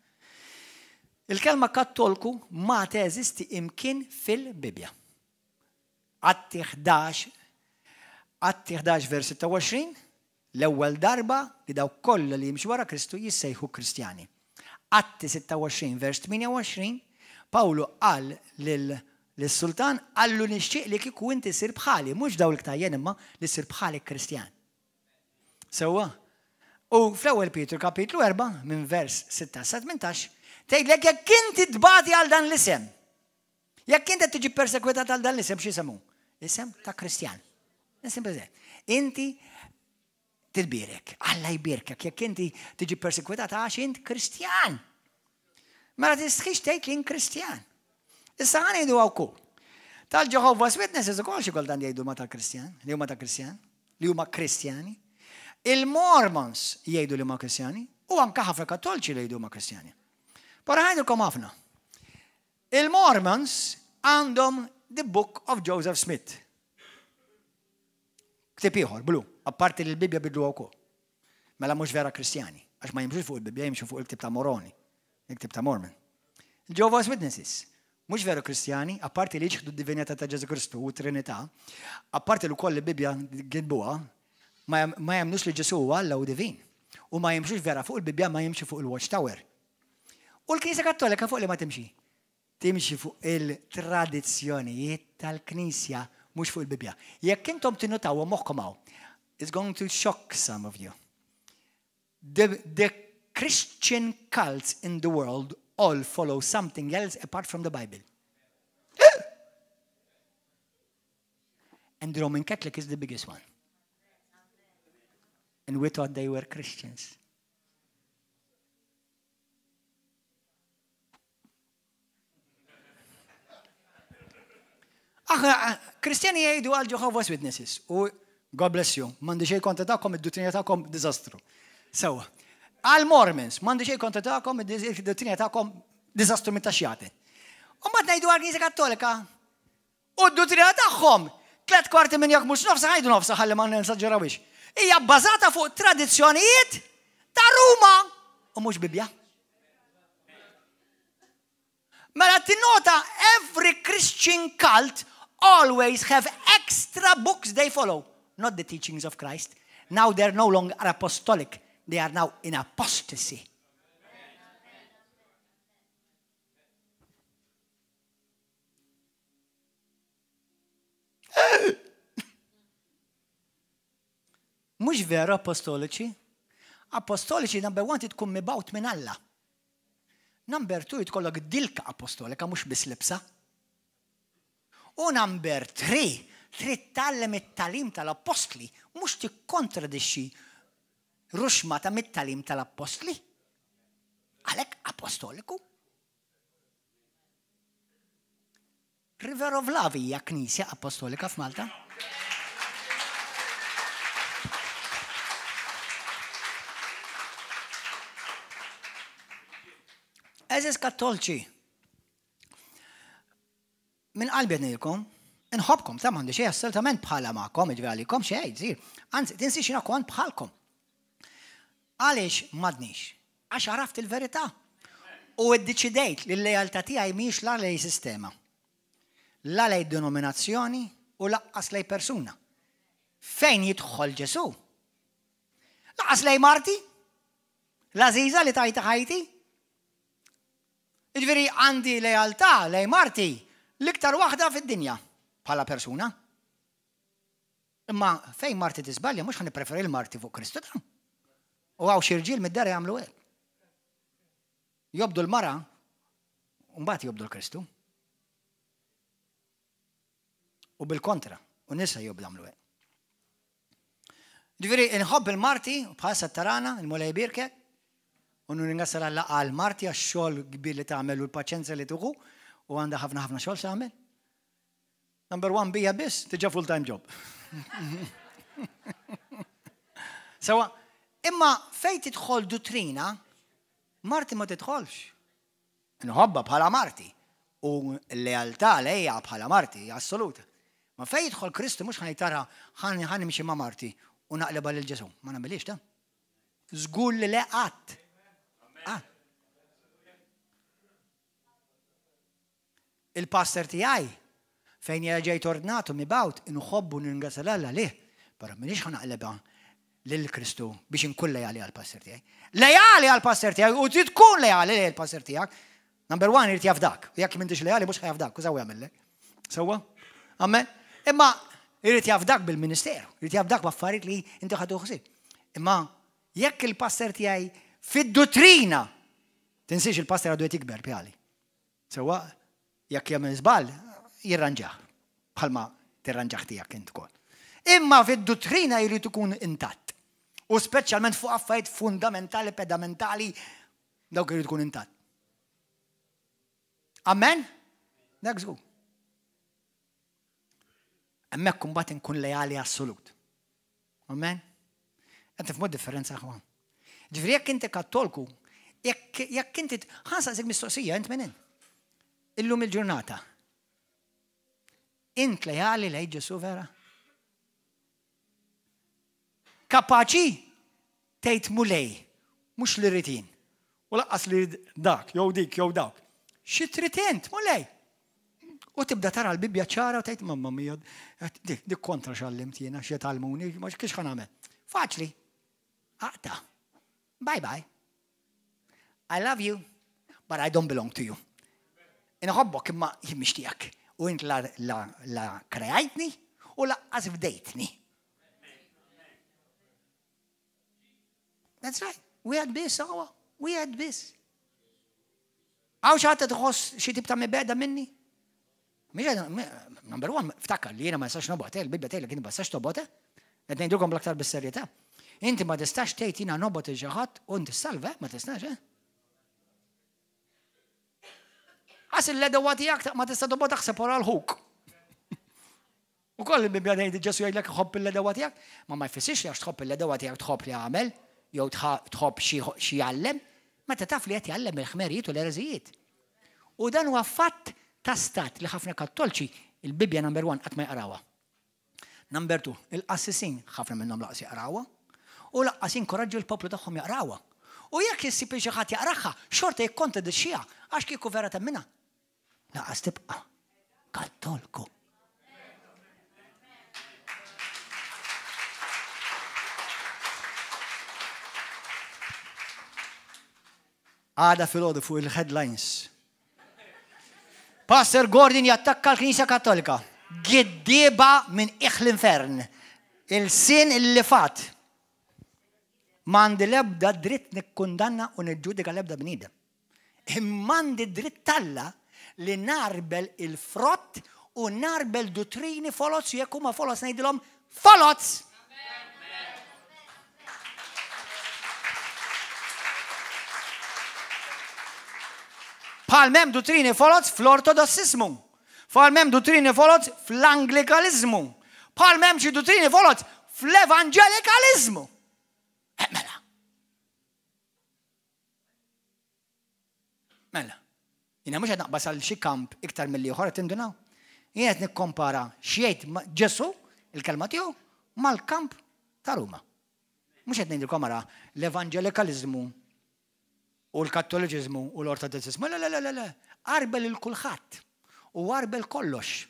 Speaker 1: Il-kelma kattolku ma teżisti imkien fil-Bibbja. Atti 11, Atti 11 vers 26, l-ewwel darba li dawk kollha li jimxu wara Kristu jissejħu Kristjani. Atti 26 vers 28, Pawlu qal lil lis-sultan qallu nixtieq li kieku inti ssir bħali, mhux dawn il-ktajjen imma li ssir bħali Kristjan. Sewwa? U fl-ewwel Pietru kapitlu 4 minn vers 6 sa 18 tgħidlek jekk inti tbati għal dan l-isem. Jekk inti tiġi persekwitat għal dan l-isem x'isemu? Isem ta' Kristjan. Isem Inti titbierek, Alla jbierkek jekk inti tiġi persekwitat għax int Kristjan. Mela tistħix tgħid li Kristjan. Issa ħa ngħidu wkoll. Tal-Jehovah's Witnesses ukoll xi kultant jgħidu ma tal-Kristjan, li huma ta' Kristjan, li huma Kristjani. Il-Mormons jgħidu li huma Kristjani u anka ħafna Kattolċi li jgħidu huma Kristjani. Però ħajdilkom ħafna. Il-Mormons għandhom The Book of Joseph Smith. Ktieb ieħor, blu, apparti li l-Bibbja bidluha wkoll. Mela mhux vera Kristjani, għax ma jimxux fuq il-Bibbja, jimxu fuq il-ktieb ta' Moroni, il-ktieb ta' Mormon. Il-Jehovah's Witnesses, mhux veru Kristjani, apparti li jiċħdu d-divinità ta' Ġesu Kristu u Trinità, apparti li wkoll il-Bibbja gidbuha, ma jemmnux li Ġesu huwa Alla u divin. U ma jimxux vera fuq il-Bibbja, ma jimxu fuq il-Watchtower. U l-Knisja Kattolika fuq li ma timxi. Timxi fuq il-tradizzjonijiet tal-Knisja, mhux fuq il-Bibbja. Jekk intom tinnutaw moħħkom hawn, it's going to shock some of you. The, the Christian cults in the world all follow something else apart from the Bible. And the Roman Catholic is the biggest one. And we thought they were Christians. Aħna, Kristjani jgħidu għal Jehovah's Witnesses u God bless you, m'għandi xejn kontra tagħkom id-duttrina tagħkom diżastru. Sewwa. Għal Mormons, m'għandi xejn kontra tagħkom id-duttrina tagħkom diżastru minn taxjati. U mbagħad ngħidu għal Knisja Kattolika. U d-duttrina tagħhom, tlet kwarti minn jekk mhux nofsa ħajdu nofsa ħalli ma ninsaġġerawix. Hija bbażata fuq tradizzjonijiet ta' Ruma u mhux Bibbja. Mela tinnota every Christian cult always have extra books they follow, not the teachings of Christ. Now they're no longer apostolic, they are now in apostasy. Mhux veru apostoliċi. Apostoliċi number one tkun mibgħut minn Alla. Number two jitkollok dilka apostolika mhux biss libsa. U number three, trid tgħallem it-tagħlim tal-appostli, mhux tikkontradixxi ruxmata mit-tagħlim tal-appostli. Għalhekk apostoliku. River of Love hija knisja apostolika f'Malta. Eżis kattolċi, minn qalbi ngħidilkom, inħobbkom, ta' m'għandi xejn assolutament bħala magħkom, jiġifieri għalikom xejn, żir. Anzi, tinsiex jiena kont bħalkom. Għaliex m'għadnix? Għax għaraft il-verità. U ddeċidejt li l-lealtà tiegħi mhijiex la lejn sistema, la lejn denominazzjoni u laqqas lejn persuna. Fejn jidħol Ġesù? Laqqas lejn marti, l-għażiża li tajta ħajti. Jiġifieri għandi lealtà lejn marti l-iktar waħda fid-dinja bħala persuna. Imma fejn marti tiżbalja mhux ħa nippreferi l-marti fuq Kristu ta'. U hawn xi rġiel mid-dar jagħmlu hekk. Jobdu l-mara u mbagħad jobdu l-Kristu. U bil-kontra, u nisa jobdu jagħmlu hekk. Ġifieri inħobb il-marti bħal tarana, il-Mulej birkek, u nirringrazzja Alla għal marti għax-xogħol kbir li tagħmel u l-paċenza li tuħu u għandha ħafna ħafna xogħol tagħmel. Number one bija biss, tiġa full time job. Sewa, imma fej tidħol duttrina, marti ma tidħolx. Nħobba bħala marti u l-lealtà lejja bħala marti assoluta. Ma fej jidħol Kristu mhux ħajtara ħan nimxi ma' marti u naqleba lil Ġesu. Ma nagħmilix ta' Żgur li le qatt. Qatt. Il-pastor tiegħi, fejn jiena ġejt ordnat u mibgħut, inħobbu nirringrazzja 'l Alla għalih, però m'iniex ħa naqlebha lil Kristu biex inkun lejali għall-pastor tiegħi. Lejali għall-pastor tiegħi u trid tkun lejali lejn il-pastor tiegħek. Number one irid jafdak. U jekk m'intix lejali mhux ħa jafdak, u sewwa jagħmellek. Sewwa? Amen. Imma irid jafdak bil-ministeru, irid jafdak b'affarijiet li inti ħadu ħsieb. Imma jekk il-pastor tiegħi fid-duttrina, tinsiex il-pastor għadu qed jikber pjali. Sewwa, jekk jagħmel żball, jirranġah, bħalma tirranġah tiegħek int ukoll. Imma fid-duttrina jrid ikun intatt. U speċjalment fuq affarijiet fundamentali, pedamentali, dawk irid ikun intatt. Amen? Dak żgur. Hemmhekk imbagħad inkun leali assolut. Amen? Qed tifhmu d-differenza aħwa? Ġifieri jekk inti kattolku, jekk jekk inti ħansaqsik mistoqsija int minn Illum il-ġurnata. Int lejali lej Ġesu vera? Kapaċi tgħid mulej, mhux li rrid jien. U laqqas li dak, jew dik, jew dawk. Xi trid int, mulej? U tibda tara l-Bibbja ċara u tgħid mamma mia, dik dik kontra x'għallimt jiena, xi tgħallmuni, ma kiex ħa nagħmel. Faċli. Aqta. Bye bye. I love you, but I don't belong to you. Inħobbok imma jien mhix tiegħek. U int la, la, la kreajtni u laqqas fdejtni. That's right. Wieħed biss huwa, wieħed biss. Għaw xi ħadd tħoss xi tip ta' mibeda minni? Number one, ftakar li jiena ma nistax nobgħod, eh, il-Bibbja tgħidlek inti ma tistax tobgħod, eh? Qed ngħidulkom bl-aktar bis-serjetà. Inti ma tistax tgħid jiena nobgħod il xi ħadd u inti salva, eh? ma tistax, eh? Għas il-ledewa tiegħek ma tista' tobgħod taħseb wara l-ħuk. Ukoll il-Bibbja tgħid Ġesù jgħidlek ħobb il-ledewa tiegħek, ma ma jfissirx li għax tħobb il-ledewa tiegħek tħobb li għamel jew tħobb xi jgħallem, meta taf li qed jgħallem il-ħmerijiet u l-ereżijiet. U dan huwa fatt ta' stat li ħafna kattolċi il-Bibbja number one qatt ma jaqrawha. Number two, il-qassisin ħafna minnhom laqas jaqrawha u laqqas jinkoraġġu l-poplu tagħhom jaqrawha. U jekk issib xi ħadd jaqraha, xorta jikkontradixxiha għax kieku vera temminha. Laqas tibqa' kattolku. Għada filgħodu fuq il-headlines. Pastor Gordon jattakka l-Knisja Kattolika. Giddieba minn qiegħ l-infern. Ilsien il-lifgħat. M'għandi l-ebda dritt nikkundanna u niġġudika l-ebda bniedem. Imma għandi dritt t'Alla li nagħrbel il-frott u nagħrbel duttrini foloz u jekk huma foloz ngħidilhom foloz! Bħal m'hemm duttrini foloz fl-Ortodossismu. Bħal m'hemm duttrini foloz fl-Anglikaliżmu. Bħal m'hemm xi duttrini foloz fl-Evanġelikaliżmu. Eh, mela. Mela. Jiena mhux qed naqbas għal xi kamp iktar mill-ieħor qed tindunaw. Jien qed nikkompara x'jgħid Ġesù, il-kelma tiegħu, mal-kamp ta' Ruma. Mhux qed ngħidilkom ara l-evanġelikaliżmu u l-Kattoliċiżmu u l-Ortodessiżmu. Le, le, le, le, le. Arbel il kulħadd u arbel kollox.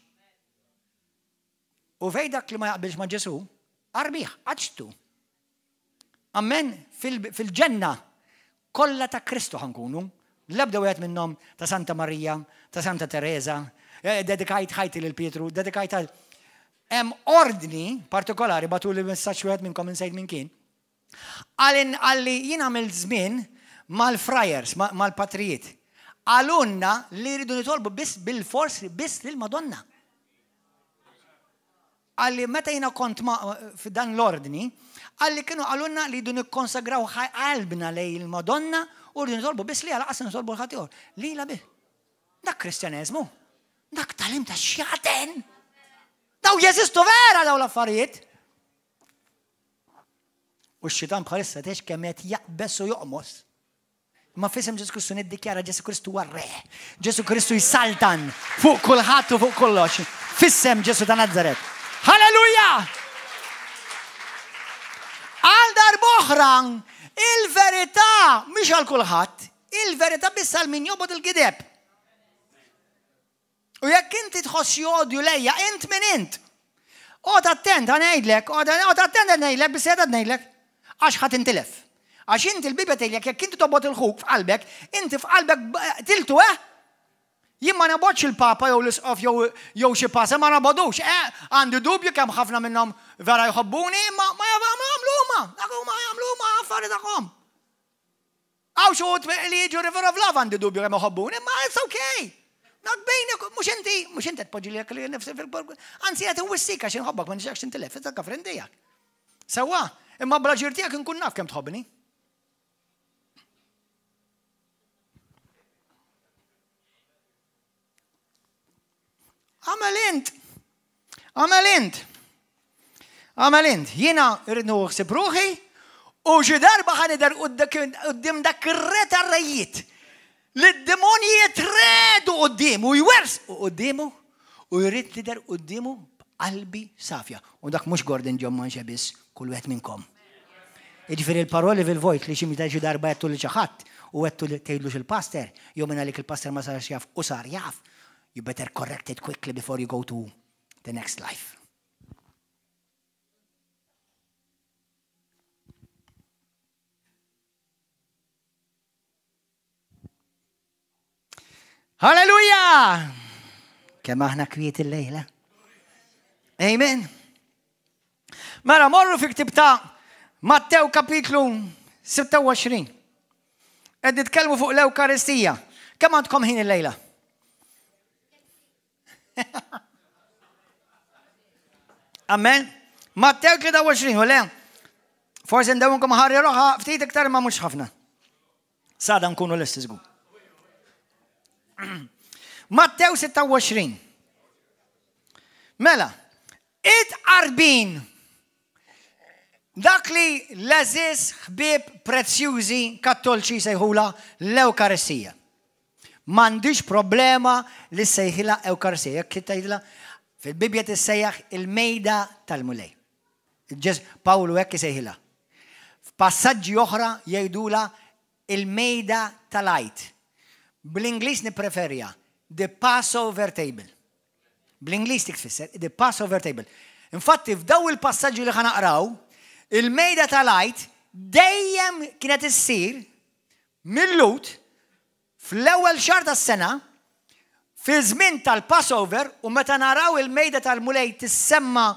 Speaker 1: U fej dak li ma jaqbilx ma' Ġesù, arbih, għaġtu. Amen, fil-ġenna kollha ta' Kristu ħankunu. L-ebda wieħed minnhom ta' Santa Marija, ta' Santa Teresa, eh, dedikajt ħajti lil Pietru, dedikajt għal. Hemm ordni partikolari batu li messaġġ wieħed minnkom insejt minn kien. Qalli jien għamilt żmien mal-friars, mal-patrijiet. Qalulna li rridu nitolbu biss bilfors biss lill-Madonna. Qalli meta jiena kont f'dan l-ordni, qalli kienu qalulna li rridu nikkonsagraw qalbna lejn il-Madonna u rridu nitolbu biss liha lanqas nitolbu 'l ħaddieħor. Lilha biss. Dak Kristjaneżmu. Dak tagħlim tax-xjaten. Daw jeżistu vera daw l-affarijiet. U x-xitan bħalissa tex kemm qed jaqbeż u joqmos. Ma f'isem Ġesu Kristu niddikjara Ġesu Kristu huwa re. Ġesu Kristu jsaltan fuq kulħadd u fuq kollox. F'isem Ġesu ta' Nazaret. Halleluja! Għal darb'oħra, il-verità mhix għal kulħadd, il-verità biss għal min jobgħod il-gideb. U jekk inti tħoss xi odju lejja, int min int. Oqgħod attent, ħa ngħidlek, oqgħod attent qed ngħidlek, biss qed ngħidlek, għax ħa tintilef. Għax inti l-Bibja tgħidlek jekk inti tobgħod il-ħuk f'qalbek, inti f'qalbek tiltu, eh? Jien ma nobgħodx il-Papa jew l-Isqof jew xi pasa ma nobgħodux, eh? Għandi dubju kemm ħafna minnhom vera jħobbuni, imma ma jagħmlu huma, dak huma jagħmlu huma affari tagħhom. Hawn xi wħud li jiġu River of Love għandi dubju kemm iħobbuni, imma it's okay. Dak bejnek, mhux inti, mhux inti tpoġġi lilek li nifsi fil-borg. Anzi qed inwissik għax inħobbok ma nixtieqx tintilef, dak friend tiegħek. Sewwa, imma bla ġir tiegħek inkun naf kemm tħobbni. Għamel int. Għamel int. Għamel int. Jiena rrid nieħu ħsieb ruħi u xi darba ħa nidher quddiem dak ir-re tar-rejiet li d-demonji jitredu quddiemu u jwersqu quddiemu u jrid nidher quddiemu b'qalbi safja. U dak mhux Gordon John Manche biss, kull wieħed minnkom. Jiġifieri l-paroli fil-vojt li xi xi darba għedtu lil xi ħadd u għedtu li tgħidlux il-pastor, jew minn għalik il-pastor ma sarx jaf u sar jaf, you better correct it quickly before you go to the next life. Halleluja! Kemm aħna kwiet il-lejla. Amen. Mela morru fi ktib ta' Mattew kapitlu 26. Qed nitkellmu fuq l-Ewkaristija. Kemm għandkom ħin il-lejla? Amen. Mattew 23, u le? Forsi ndewunkom ħarri roħa ftit iktar ma mhux ħafna. Sada nkunu lesti żgur. Mattew 26. Mela, it-qarbin dak li l-eżis ħbieb prezzjużi kattolċi sejħula l-Ewkaristija. M'għandix problema li sejħilha Ewkaristija, jekk tgħidilha fil-Bibbja tissejjaħ il-mejda tal-Mulej. Pawlu hekk isejħilha. F'passaġġi oħra jgħidulha il-mejda tal-Għid. Bl-Ingliż nippreferija the Passover table. Bl-Ingliż dik tfisser the Passover table. Infatti f'daw il-passaġġi li ħa naqraw, il-mejda tal-Għid dejjem kienet issir mil-Lhud fl-ewwel xahar tas-sena. Fil-żmien tal-Passover u meta naraw il-mejda tal-Mulej tissemma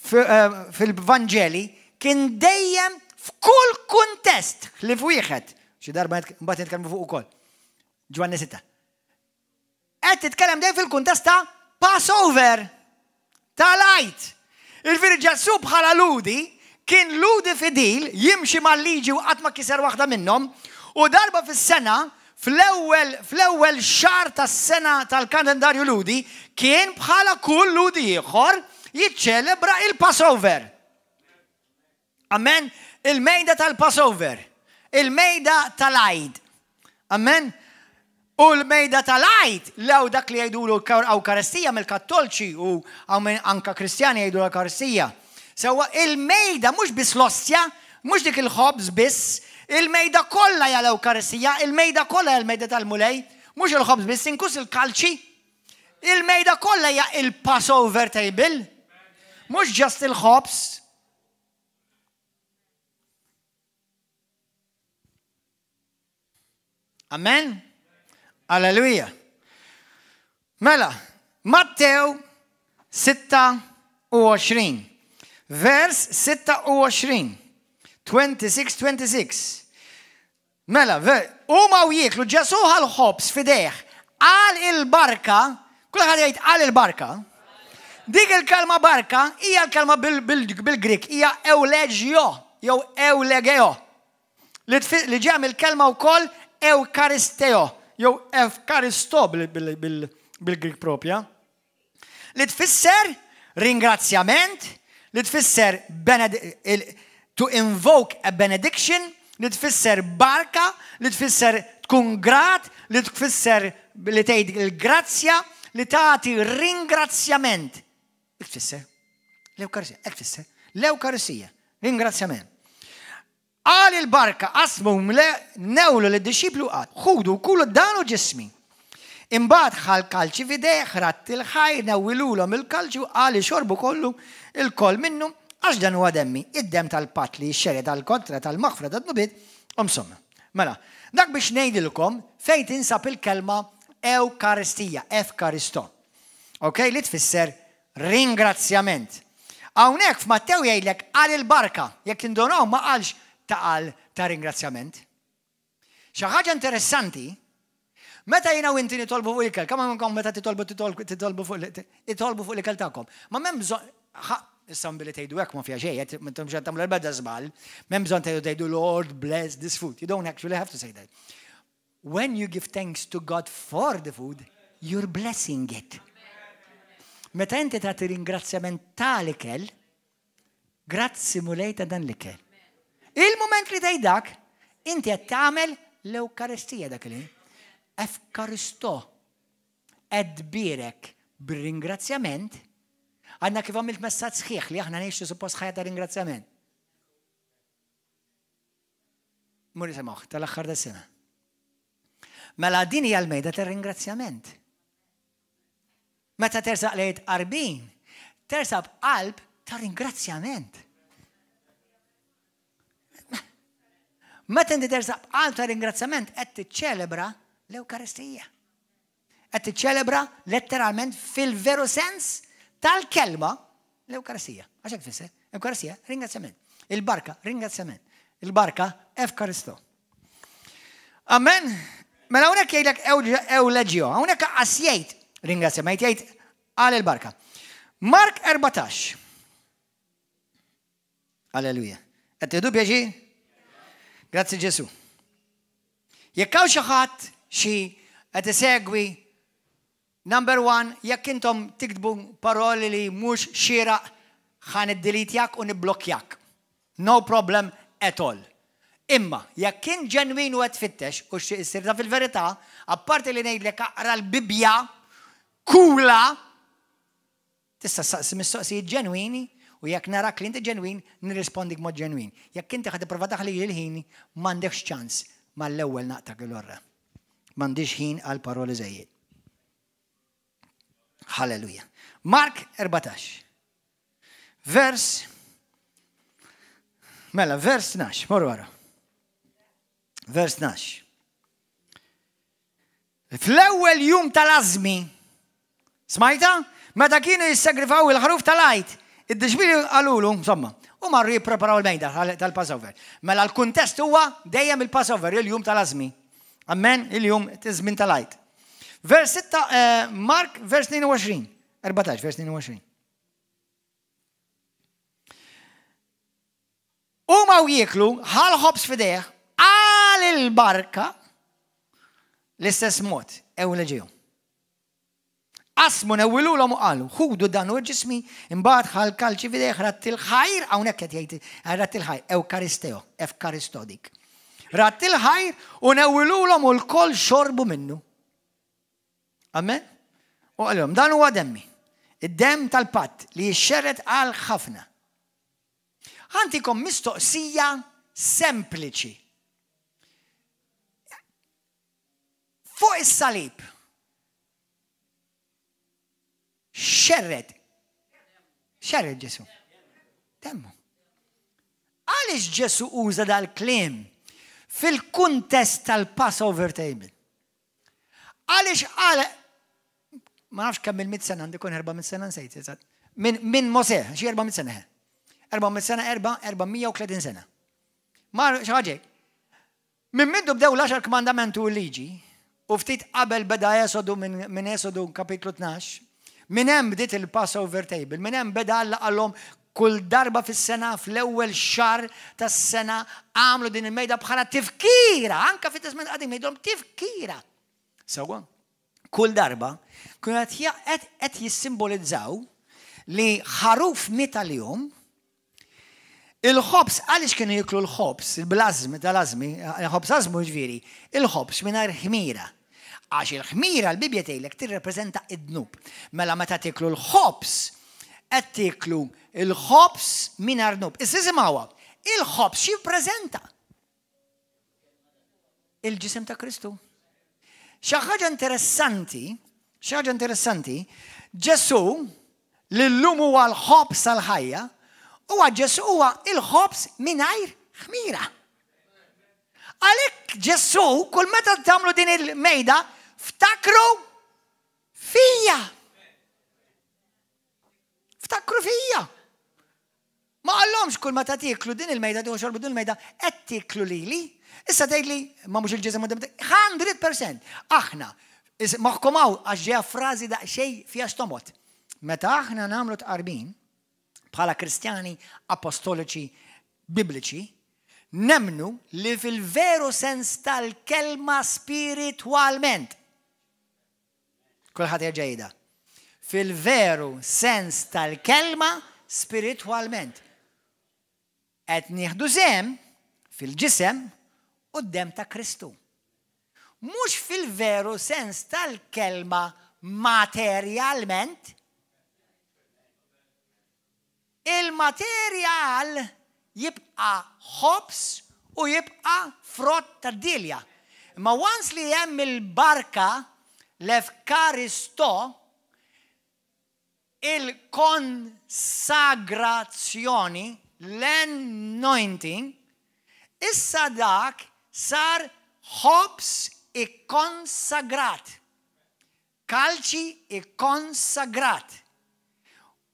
Speaker 1: fil-Vanġeli, kien dejjem f'kull kuntest ħlief wieħed. Xi darba mbagħad nitkellmu fuq ukoll. Ġwanni 6. Qed titkellem dejjem fil-kuntest ta' Passover, tal-Għid. Jiġifieri Ġesù bħala Lhudi kien Lhudi fidil, jimxi mal-liġi u qatt ma kiser waħda minnhom, u darba fis-sena, fl-ewwel fl-ewwel xahar tas-sena tal-kalendarju Lhudi, kien bħala kull Lhudi ieħor jiċċelebra il-Passover. Amen? Il-mejda tal-Passover. Il-mejda tal-Għid. Amen? U l-mejda tal-Għid, lew dak li jgħidulu Awkaristija mill-Kattolċi u anka Kristjani jgħidu l-Awkaristija. Sewwa il-mejda mhux biss l-ostja, mhux dik il-ħobż biss, il-mejda kollha hija l-Ewkaristija, il-mejda kollha hija l-mejda tal-Mulej, mhux il-ħobż biss, inkluż il-kalċi. Il-mejda kollha hija il-Passover table, mhux just il-ħobż. Amen? Alleluja. Mela, Mattew 26, vers 26, 26, 26. Mela, huma u jieklu, Ġesù ħa l-ħobż f'idejh, qal il-barka, kulħadd jgħid qal il-barka. Dik il-kelma barka hija l-kelma bil-Grik, hija eulegio, jew eulegeo. Li ġeja mill-kelma wkoll eukaristeo, jew evkaristo bil-Grik propja. Li tfisser ringrazzjament, li tfisser to invoke a benediction, li tfisser barka, li tfisser tkun grat, li tfisser li tgħid il-grazzja, li tagħti ringrazzjament. Hekk tfisser. L-Ewkarisija, hekk tfisser. L-Ewkarisija, ringrazzjament. Qal il-barka, qasmu mle newlu lid-dixxipli u qal, Ħudu u kulu dan hu ġismi. Imbagħad ħa l-kalċi f'idejh, radd il-ħajr, newwilulhom il-kalċi u qal, Ixorbu kollu lkoll minnu, għax dan huwa demmi, id-demm tal-patt li jixxerred għall-kontra tal-maħfra tad-dnubiet, u msomma. Mela, dak biex ngħidilkom fejn tinsab il-kelma Ewkaristija, Efkaristo. Ok, li tfisser Ringrazzjament. Hawnhekk f'Mattew jgħidlek qal il-barka. Jekk tindunaw ma qalx ta' qal ta' ringrazzjament. Xi ħaġa interessanti, meta jiena u inti nitolbu fuq l-ikel, kemm minnkom meta titolbu titolbu fuq itolbu fuq l-ikel tagħkom. Ma m'hemm bżonn issa billi tgħidu hekk ma fiha xejn, m'intom xejn tagħmlu l-ebda żball, m'hemm bżonn tgħidu tgħidu Lord bless this food. You don't actually have to say that. When you give thanks to God for the food, you're blessing it. Meta inti tagħti ringrazzjament tal-ikel, grazzi Mulej ta' dan l-ikel. Il-moment li tgħid dak, inti qed tagħmel l-Ewkaristija dak li. Efkaristo. Qed tbierek bir-ringrazzjament. Għandna kif għamilt messaġġ sħiħ li aħna ngħixu suppost ħajja ta' ringrazzjament. Mur isimgħuh tal-aħħar tas-sena. Mela din hija l-mejda tar-ringrazzjament. Meta tersaq lejn qarbin, tersaq b'qalb ta' ringrazzjament. Meta inti tersaq b'qalb ta' ringrazzjament qed tiċċelebra l-Ewkaristija. Qed tiċċelebra letteralment fil-veru sens tal-kelma l-Ewkaristija. Għax hekk tfisser. Ewkaristija, ringrazzjament. Il-barka, ringrazzjament. Il-barka, Efkaristo. Amen. Mela hawnhekk jgħidlek ewleġio, hawnhekk qas jgħid ringrazzjament, jgħid għal il-barka. Mark 14. Alleluja. Qed tieħdu pjaċir? Grazzi Ġesu. Jekk hawn xi ħadd xi qed isegwi number one, jekk intom tiktbu paroli li mhux xieraq ħa niddilitjak u nibblokkjak. No problem at all. Imma, jekk int ġenwin u qed tfittex u xtieq issir taf il-verità, apparti li ngħidlek aqra l-Bibbja kula, Tista' ssaqsi mistoqsijiet ġenwini u jekk narak li inti ġenwin, nirrispondik b'mod ġenwin. Jekk inti ħa tipprova taħlili l-ħin, m'għandekx ċans, mal-ewwel naqtgħek il-orra. M'għandix ħin għal paroli żejjed. Halleluja. Mark 14. Vers Mela, vers 12, morru wara. Vers 12. Fl-ewwel jum tal-ażmi, Smajta? Meta kienu jissagrifaw il-ħruf tal-Għid, id-dixxipli qalulu, insomma, u marru jippreparaw il-mejda tal-Passover. Mela l-kuntest huwa dejjem il-Passover, il-jum tal-ażmi. Amen, il-jum tiżmin tal-Għid. Vers 6, eh, Mark, vers 22, 14, vers 22. Huma u jieklu, ħa l-ħobż f'idejh, qal il-barka, l-istess mod, ewleġihom. Qasmu newwilulhom u qalu, Ħudu dan hu ġismi, imbagħad ħa l-kalċi f'idejh, radd il-ħajr, hawnhekk qed jgħid, radd il-ħajr, ewkaristeo, efkaristo dik. Radd il-ħajr u newwilulhom u lkoll xorbu minnu. Amen? U qalilhom, dan huwa demmi, id-demm tal-patt li jixxerred għal ħafna. Ħa ntikom mistoqsija sempliċi. Fuq is-salib, xerred, xerred Ġesu. Demmu. Għaliex Ġesu uża dal-kliem fil-kuntest tal-Passover table? Għaliex qal ma nafx kemm il-mit sena għandi kun 400 sena nsejt, eżatt. Min, min Mosè, xi 400 sena. 400 sena, 430 sena. Ma xi ħaġa. Minn mindu bdew l-għaxar kmandamenti u l-liġi, u ftit qabel beda Esodu minn min Esodu kapitlu 12, minn hemm bdiet il-Passover table, minn hemm beda Alla qalhom kull darba fis-sena fl-ewwel xahar tas-sena għamlu din il-mejda bħala tifkira, anka fit-Testament Qadim jgħidulhom tifkira. Sewwa, kull darba kienu qed qed jissimbolizzaw li ħaruf miet għalihom, il-ħobż għaliex kienu jiklu l-ħobż, il-blażmi tal-ażmi, il-ħobż ażmu ġifieri, il-ħobż mingħajr ħmira. Għax il-ħmira l-Bibbja tgħidlek tirrepreżenta id-dnub. Mela meta tiklu l-ħobż, qed tiklu l-ħobż mingħajr dnub. Issa isimgħuha, il-ħobż x'jippreżenta? Il-ġisem ta' Kristu. Xi ħaġa interessanti, xi ħaġa interessanti, Ġesù li llum huwa l-ħobż tal-ħajja, huwa Ġesù huwa il-ħobż mingħajr ħmira. Għalhekk Ġesù kull meta tagħmlu din il-mejda, ftakru fija. Ftakru fija. Ma qallhomx kull meta tieklu din il-mejda, tieħu xorbu din il-mejda, qed tieklu lili. Issa tgħidli, ma mhux il-ġisem 100%. Aħna, moħħkom hawn għax ġejja frażi daqsxejn fiha x'tomgħod. Meta aħna nagħmlu tqarbin, bħala Kristjani apostoliċi bibliċi, nemmnu li fil-veru sens tal-kelma spiritwalment. Kulħadd jerġa' jgħidha. Fil-veru sens tal-kelma spiritwalment. Qed nieħdu sehem fil-ġisem u d-demm ta' Kristu. Mhux fil-veru sens tal-kelma materjalment. Il-materjal jibqa' ħobż u jibqa' frott tad-dielja. Imma once li hemm il-barka, l-Efkaristo, il-konsagrazzjoni, l-anointing, issa dak sar ħobż ikkonsagrat. Kalċi ikkonsagrat.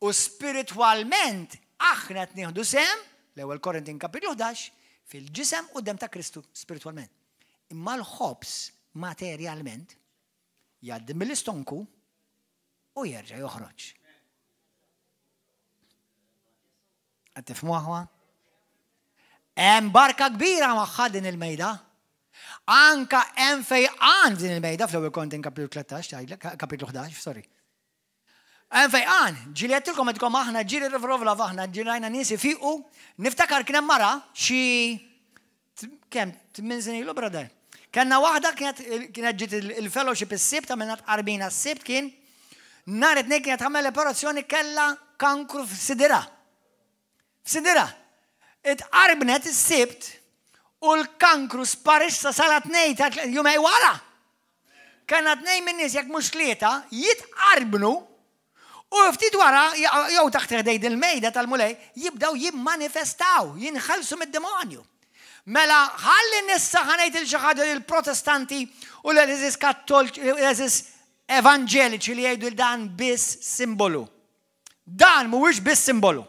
Speaker 1: U spiritwalment aħna qed nieħdu sehem, l-Ewwel Korintin kapitlu 11, fil-ġisem u d-demm ta' Kristu spiritwalment. Imma l-ħobż materjalment jgħaddi mill-istonku u jerġa' joħroġ. Qed tifhmu aħwa? Hemm barka kbira magħha din il-mejda. Anka hemm fejqan din il-mejda fl-ewwel Korintin kapitlu 13, kapitlu 11, sorry. Hemm fejqan, ġieli għedtilkom għedkom aħna ġieli rivrovla aħna ġieli rajna nies ifiqu, niftakar kien hemm mara xi kemm tmien snin ilu brother. Kenna waħda kienet kienet ġiet il-fellowship is-Sibt għamilna tqarbina s-Sibt kien nhar it-Tnejn kienet tagħmel operazzjoni kellha kankru f'sidira. F'sidira. Itqarbnet is-Sibt u l-kankru sparixxa sala tnej ta' jumej wara. Kellna tnejn minn nies jekk mhux tlieta jitqarbnu u ftit wara jew taħt ħdejn il-mejda tal-Mulej jibdew jimmanifestaw, jinħelsu mid-demonju. Mela ħalli nissa ħa ngħid il xi ħaġa lill-Protestanti u l-eżis Kattoliċi, l-eżis evanġeliċi li jgħidu dan biss simbolu. Dan mhuwiex biss simbolu.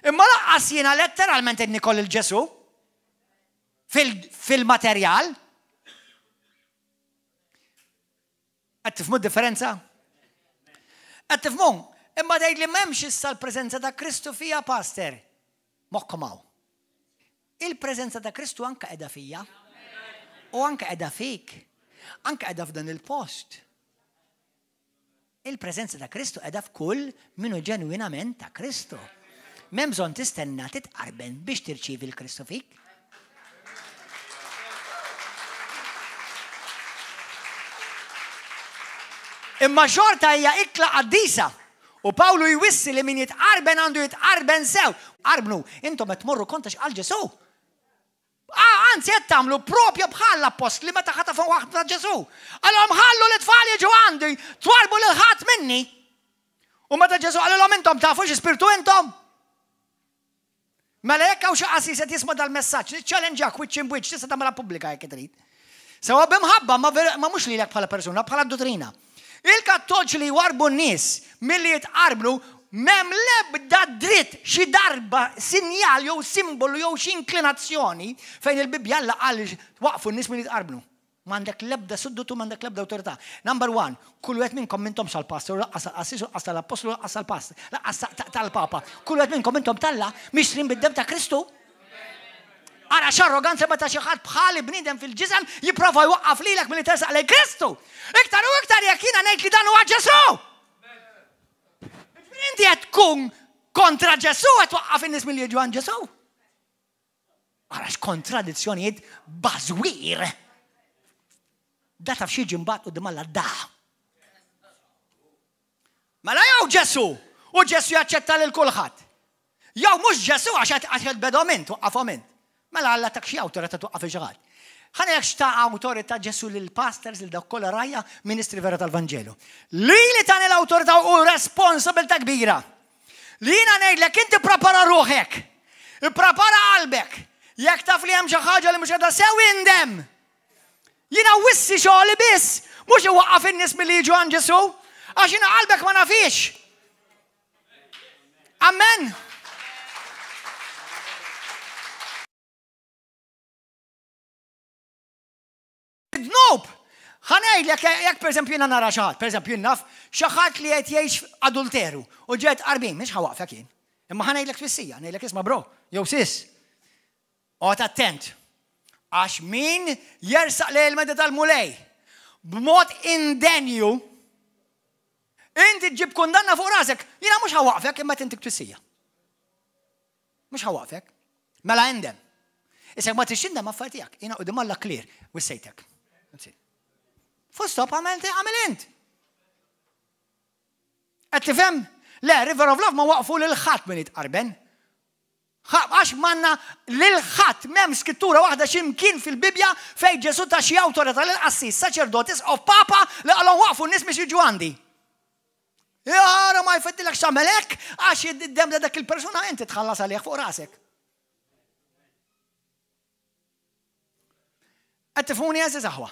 Speaker 1: Imma laqqas jiena letteralment qed nikol il-Ġesu fil-materjal. Qed tifhmu d-differenza? Qed tifhmu? Imma tgħid li m'hemmx issa l-preżenza ta' Kristu fija, Pastor. Moħħkom hawn. Il-preżenza ta' Kristu anke qiegħda fija. U anke qiegħda fik. Anke qiegħda f'dan il-post. Il-preżenza ta' Kristu qiegħda f'kull min hu ġenwinament ta' Kristu. M'hemm bżonn tistenna titqarben biex tirċievi l-Kristu fik. Imma xorta hija ikla qaddisa. U Pawlu jwissi li min jitqarben għandu jitqarben sew. Qarbnu, intom qed tmorru kontra x'qal Ġesù. Ah, anzi qed tagħmlu propju bħal l-appostli meta ħatafu waħda Ġesù. Qalhom ħallu l-tfal jiġu għandi, twarbu lil ħadd minni. U meta Ġesù qalilhom intom tafu xi spirtu intom? Mela jekk hawn xi qassis qed jisma' dal-messaġġ, niċċalenġak wiċċ imbwiċċ tista' tagħmilha pubblika jekk trid. Sewa b'imħabba ma, ma mhux lilek bħala persuna, bħala dottrina. Il-kattolċi li jwarbu n-nies milli jitqarbnu m'hemm l-ebda dritt xi darba sinjal jew simbolu jew xi inklinazzjoni fejn il-Bibbja Alla qal waqfu n-nies milli jitqarbnu. M'għandek l-ebda suddutu, m'għandek l-ebda awtorità. Number one, kull wieħed minnkom m'intom sal-pastor, laqqas tal-qassis, laqqas tal-appostlu, laqqas tal-past, laqqas tal-papa. Kull wieħed minnkom intom talla mixtrin bid-dem ta' Kristu. Ara x'arroganza meta xi ħadd bħali bniedem fil-ġisem jipprova jwaqqaf lilek milli tersaq lejn Kristu. Iktar u iktar jekk jiena ngħid li dan huwa Ġesù. Inti qed tkun kontra Ġesù qed twaqqaf in-nies milli jiġu għand Ġesù. Ara x'kontradizzjonijiet bażwir. Da taf xi mbagħad quddiem Alla da. Mela jew Ġesù u Ġesù jaċċetta lil kulħadd. Jew mhux Ġesù għax qed bedhom int, waqqafhom int. Mela Alla tak xi awtorità twaqqaf il xi ħadd. Ħa ngħidlek x'ta awtorità Ġesù lil pastors lil dawk kollha rajja ministri vera tal-Vanġelu. Lili tani l-awtorità u responsabilità kbira. Li jiena ngħidlek inti prepara ruħek. Ipprepara qalbek. Jekk taf li hemm xi ħaġa li mhux qiegħda sew indem. Jiena wissi xogħli biss, mhux iwaqqaf in-nies milli jiġu għand Ġesù, għax jiena qalbek ma nafix. Amen. Dnub! Ħa ngħidlek jekk pereżempju jiena nara xi ħadd, pereżempju jien naf xi ħadd li qed jgħix adulteru u ġejt qarbin, mhix ħa waqfek jien. Imma ħa ngħidlek twissija, ngħidlek isma' bro, jew sis. Oqgħod attent. Għax min jersaq lejn il-meda tal-Mulej b'mod indenju, inti ġib kundanna fuq rasek. Jiena mhux ħa waqfek imma tintik twissija. Mhux ħa waqfek. Mela indem. Issa ma tix tindem affar tiegħek. Jiena qudiem Alla clear, wissejtek. Full stop għamel għamel int. Qed tifhem? Le, River of Love ma waqfu lil ħadd minn jitqarben. Għax manna lil ħadd m'hemm skrittura waħda x'imkien fil-Bibbja fejn Ġesù ta xi awtorità lil qassis, saċerdot, isqof, papa li qalhom waqfu n-nies biex jiġu għandi. Jara ma jfettilek x'tagħmel hekk għax id-dem ta' dak il-persuna inti tħallas għalih fuq rasek. Qed tifhuni għeżież aħwa?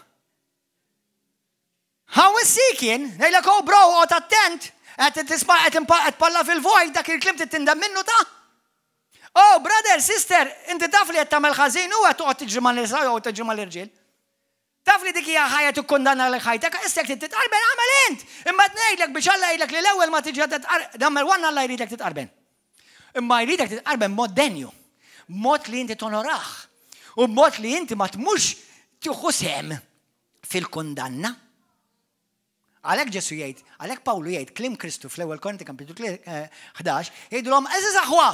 Speaker 1: How is kien, ngħidlek oh bro, qgħod attent, qed tisma' qed palla fil-vojt dak il-kliem tindem minnu ta' Oh, brother, sister, inti taf li qed tagħmel ħażin u qed toqgħod tiġri man-nisa jew tiġri mal-irġiel. Taf li dik hija ħajja tikkundanna lil ħajtek, issa jekk trid titqarben agħmel int! Imma qed ngħidlek biex Alla jgħidlek li l-ewwel ma tiġi titqarben, number one Alla jridek titqarben. Imma jridek titqarben b'mod denju, b'mod li inti tonorah u b'mod li inti ma tmux tieħu sehem fil-kundanna. Għalhekk Ġesù jgħid, għalhekk Pawlu jgħid kliem Kristu fl-ewwel Korinti kapitlu 11, jgħidulhom għeżież aħwa!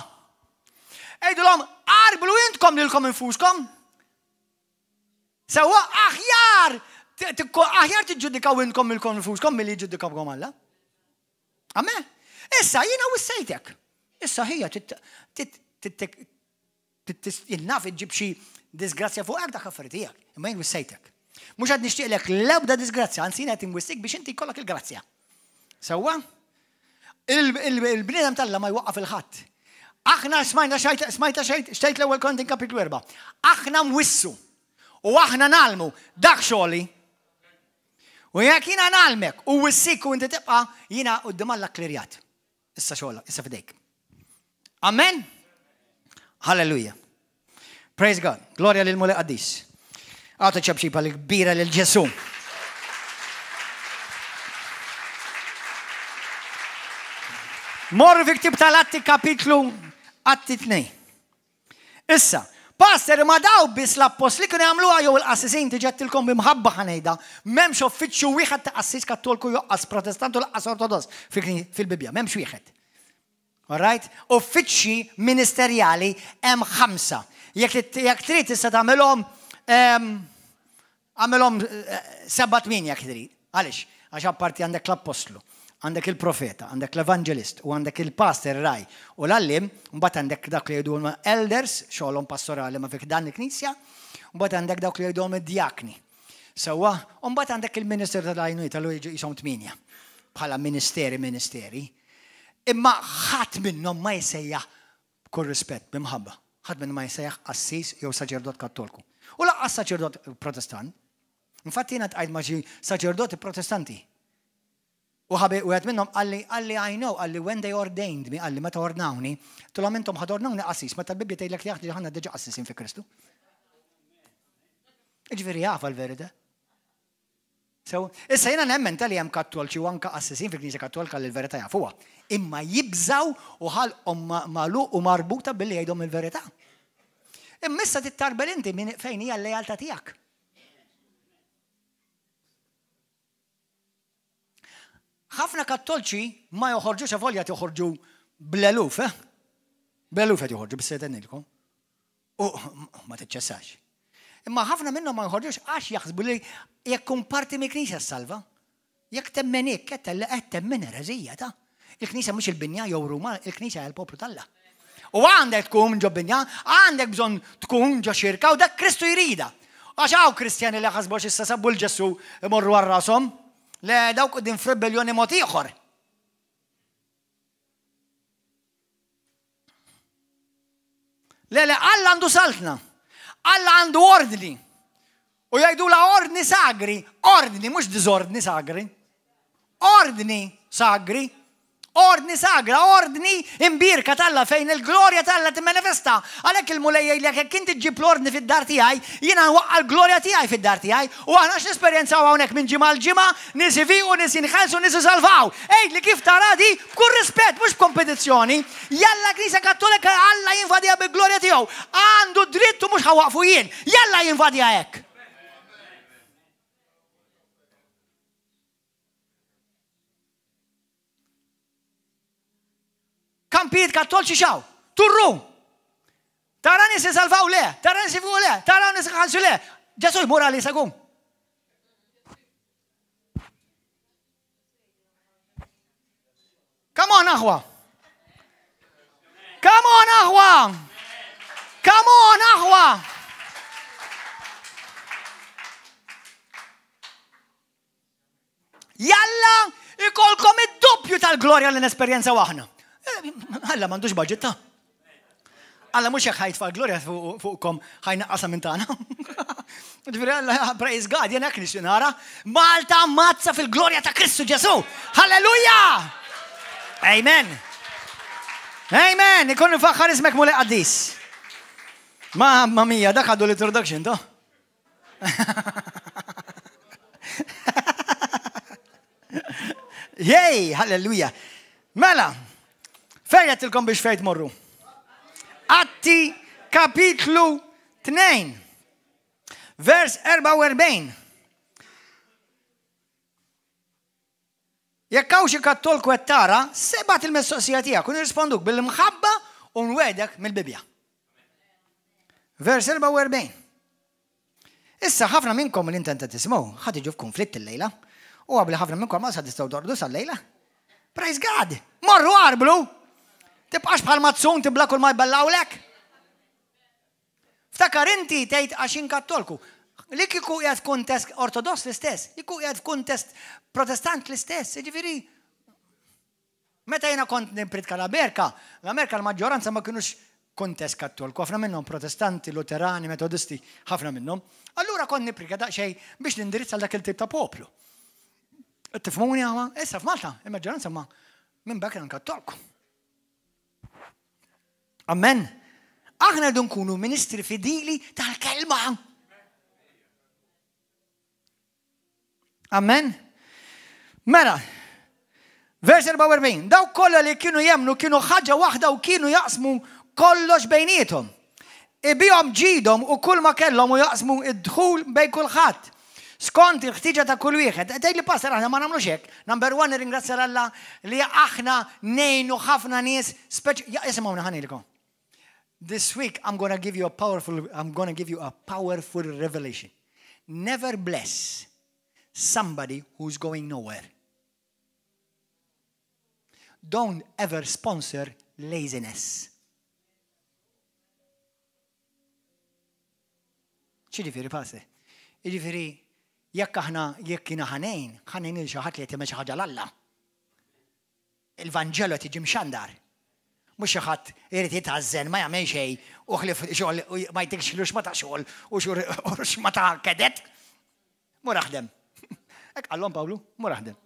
Speaker 1: Jgħidulhom qarblu intkom lilkom infuskom. Sewwa aħjar aħjar tiġġudikaw intkom milkom nfuskom milli jiġġudikawkom Alla. Amen. Issa jiena wissejtek. Issa ħija naf iġġib xi disgrazzja fuqek dak affarijiet tiegħek. Imma jien wissejtek. Mhux qed nixtieqlek l-ebda disgrazzja, anzi jien qed inwissik biex inti jkollok il-grazzja. Sewwa? Il-bniedem t'Alla ma jwaqqaf il-ħadd. Aħna smajna smajta xejt l-ewwel Korintin kapitlu 4. Aħna nwissu u aħna nalmu dak xogħli. U jekk jiena nagħlmek u wissik u inti tibqa', jiena quddiem Alla kklirjat. Issa xogħla, issa fidejk. Amen? Halleluja. Praise God. Glorja lil Mulej Qaddis. Għatu ċabċipa l-kbira lil Ġesu. Morru fi ktib tal-Atti kapitlu Atti 2. Issa, Pastor, imma daw biss l-appostli kienu jagħmluha jew il-qassisin tiġettilkom b'imħabba ħa ngħidha, m'hemmx uffiċċju wieħed ta' qassis Kattolku jew qas Protestant u lanqas Ortodoss fil-Bibbja, m'hemmx wieħed. All right? Uffiċċji ministerjali hemm ħamsa. Jekk trid tista' tagħmilhom ehm, Agħmilhom sebgħa tmienja jekk trid. Għaliex? Għax apparti għandek l-appostlu, għandek il-profeta, għandek l-evanġelist u għandek il-pastor, ir-ragħaj u l-għalliem, mbagħad għandek dawk li jgħidulhom elders, xogħolhom pastorali ma fih dan il-knisja, mbagħad għandek dawk li jgħidulhom id-djakni. Sewwa, u mbagħad għandek il-ministeru tal-għajnuniet, allura jiġu qishom tmienja bħala ministeri ministeri. Imma ħadd minnhom ma jsejjaħ B'kull rispett, b'imħabba, ħadd minna ma jissejjaħ qassis jew saċerdot Kattolku. U lanqas saċerdot Protestant. Infatti jiena tqajt ma' xi saċerdoti Protestanti. U ħabi wieħed minnhom qalli, qalli I know, qalli when they ordained me, qalli meta ordnawni, tulhom intom ħad ordnawni qassis, meta l-Bibbja tgħidlek li aħna aħna diġà qassisin fi Kristu. Jiġifieri jafa l-verità. Sew, issa jiena nemmen ta' li hemm Kattolċi u anke qassisin fil-Knisja Kattolika li l-verità jafuha. Imma jibżgħu u ħalqhom magħluq u marbuta billi jgħidhom il-verità. Imma issa tittarbel inti minn fejn hija l-lealtà tiegħek. Ħafna Kattolċi ma joħorġux avolja joħorġu bl-eluf, eh? Bl-eluf qed joħorġu bis-sejtenilkom. U ma tiċċessax. Imma ħafna minnhom ma jħorġux għax jaħsbu li jekk kun parti mill-Knisja ssalva. Jekk temmen hekk, qed temmen ereżija ta' Il-Knisja mhux il-binja jew Ruma, il-Knisja hija l-poplu t'Alla. U għandek tkun ġo binja, għandek bżonn tkun ġo xirka u dak Kristu jrida. Għax hawn Kristjani li ħasbu għax issa sabu l-Ġesù imorru għal rashom. Le dawk qegħdin f'rebelljoni mod ieħor. Le, le, Alla għandu saltna. Alla għandu ordni. U jgħidula ordni sagri, ordni, mhux diżordni sagri. Ordni sagri, ordni sagra, ordni imbirka t'Alla fejn il-glorja t'Alla timmanifesta. Għalhekk il-Mulej jgħidlek jekk inti ġġib l-ordni fid-dar tiegħi, jiena nwaqqa' l-glorja tiegħi fid-dar tiegħi. U aħna x'nesperjenzaw hawnhekk minn ġimgħa għal ġimgħa, nies ifiqu, nies jinħelsu, nies isalvaw. Għidli kif tara di b'kull rispett, mhux b'kompetizzjoni. Jalla Knisja Kattolika Alla jinvadiha bil-glorja tiegħu. Għandu dritt u mhux ħa waqfu jien. Jalla jinvadiha hekk. Kampijiet kattolċi xaw. Turru. Tara nies isalvaw le, tara nies ifuqu le, tara nies iħallsu le. Ġesu jmur għal jisagum. Come on, aħwa! Come on, aħwa! Come on, aħwa! Jalla ikolkom id-doppju tal-glorja li nesperjenza aħna. Eh, Alla m'għandux budget ta' Alla mhux hekk ħajtfa' l-glorja fuqkom ħajnaqqasha minn tagħna. Ġifieri Alla praise God, jien hekk nixtieq nara. Malta mazza fil-glorja ta' Kristu Ġesu. Halleluja! Amen. Amen. Ikun nfaħħar ismek mulej qaddis. Mamma mia, dak għadu l-introduction, to? Jej, halleluja. Mela, fejn għedtilkom biex fejn tmorru? Atti kapitlu 2, vers 44. Jekk hawn xi kattolku qed tara, sebgħat il-mistoqsija tiegħek u nirrisponduk bil-imħabba u nwegħdek mill-Bibbja. Vers 44. Issa ħafna minnkom li intent tisimgħu ħa tiġu f'kunflitt illejla. U għabli ħafna minnkom ma sa tistgħu torqdu sal-lejla. Praise God! Morru arblu! Tibqax bħal mazzun tibla kull ma jbellawlek. Ftakar inti tgħid għax jien Kattolku. Li kieku qiegħed f'kuntest Ortodoss l-istess, li kieku qiegħed f'kuntest Protestant l-istess, jiġifieri meta jiena kont nippritka l-Amerika, l-Amerika l-maġġoranza ma kinux kuntest Kattolku, ħafna minnhom Protestanti, Luterani, Metodisti, ħafna minnhom. Allura kont nippritka daqsxejn biex nindirizza dak il-tip ta' poplu. Tifhmuni għama? Issa f'Malta, il-maġġoranza ma minn background kattolku. Amen. Aħna rridu nkunu ministri fidili tal-kelma. Amen. Mela, vers 44, dawk kollha li kienu jemnu kienu ħaġa waħda u kienu jaqsmu kollox bejniethom. Ibihom ġidhom u kull ma kellhom u jaqsmu id-dħul bejn kulħadd. Skont il-ħtiġa ta' kull wieħed. Tgħid li pastor aħna ma nagħmlux hekk. Number one nirringrazzja Alla li aħna ngħinu ħafna nies speċi. Isimgħuna ħanilkom. This week I'm gonna give you a powerful I'm gonna give you a powerful revelation. Never bless somebody who's going nowhere. Don't ever sponsor laziness. Ċiġifieri passi? Jiġifieri jekk aħna jekk jiena ħanejn, ħanejn il xi ħadd li qed jagħmel xi ħaġa l-Alla. Il-Vanġelu qed jiġi mxandar. Mhux xi ħadd irid jitgħażżen ma jagħmel xejn u ħlief xogħol u ma jtikx ruxma ta' xogħol u ruxma ta' kedet. Mur aħdem. Hekk qallhom Pawlu, mur aħdem.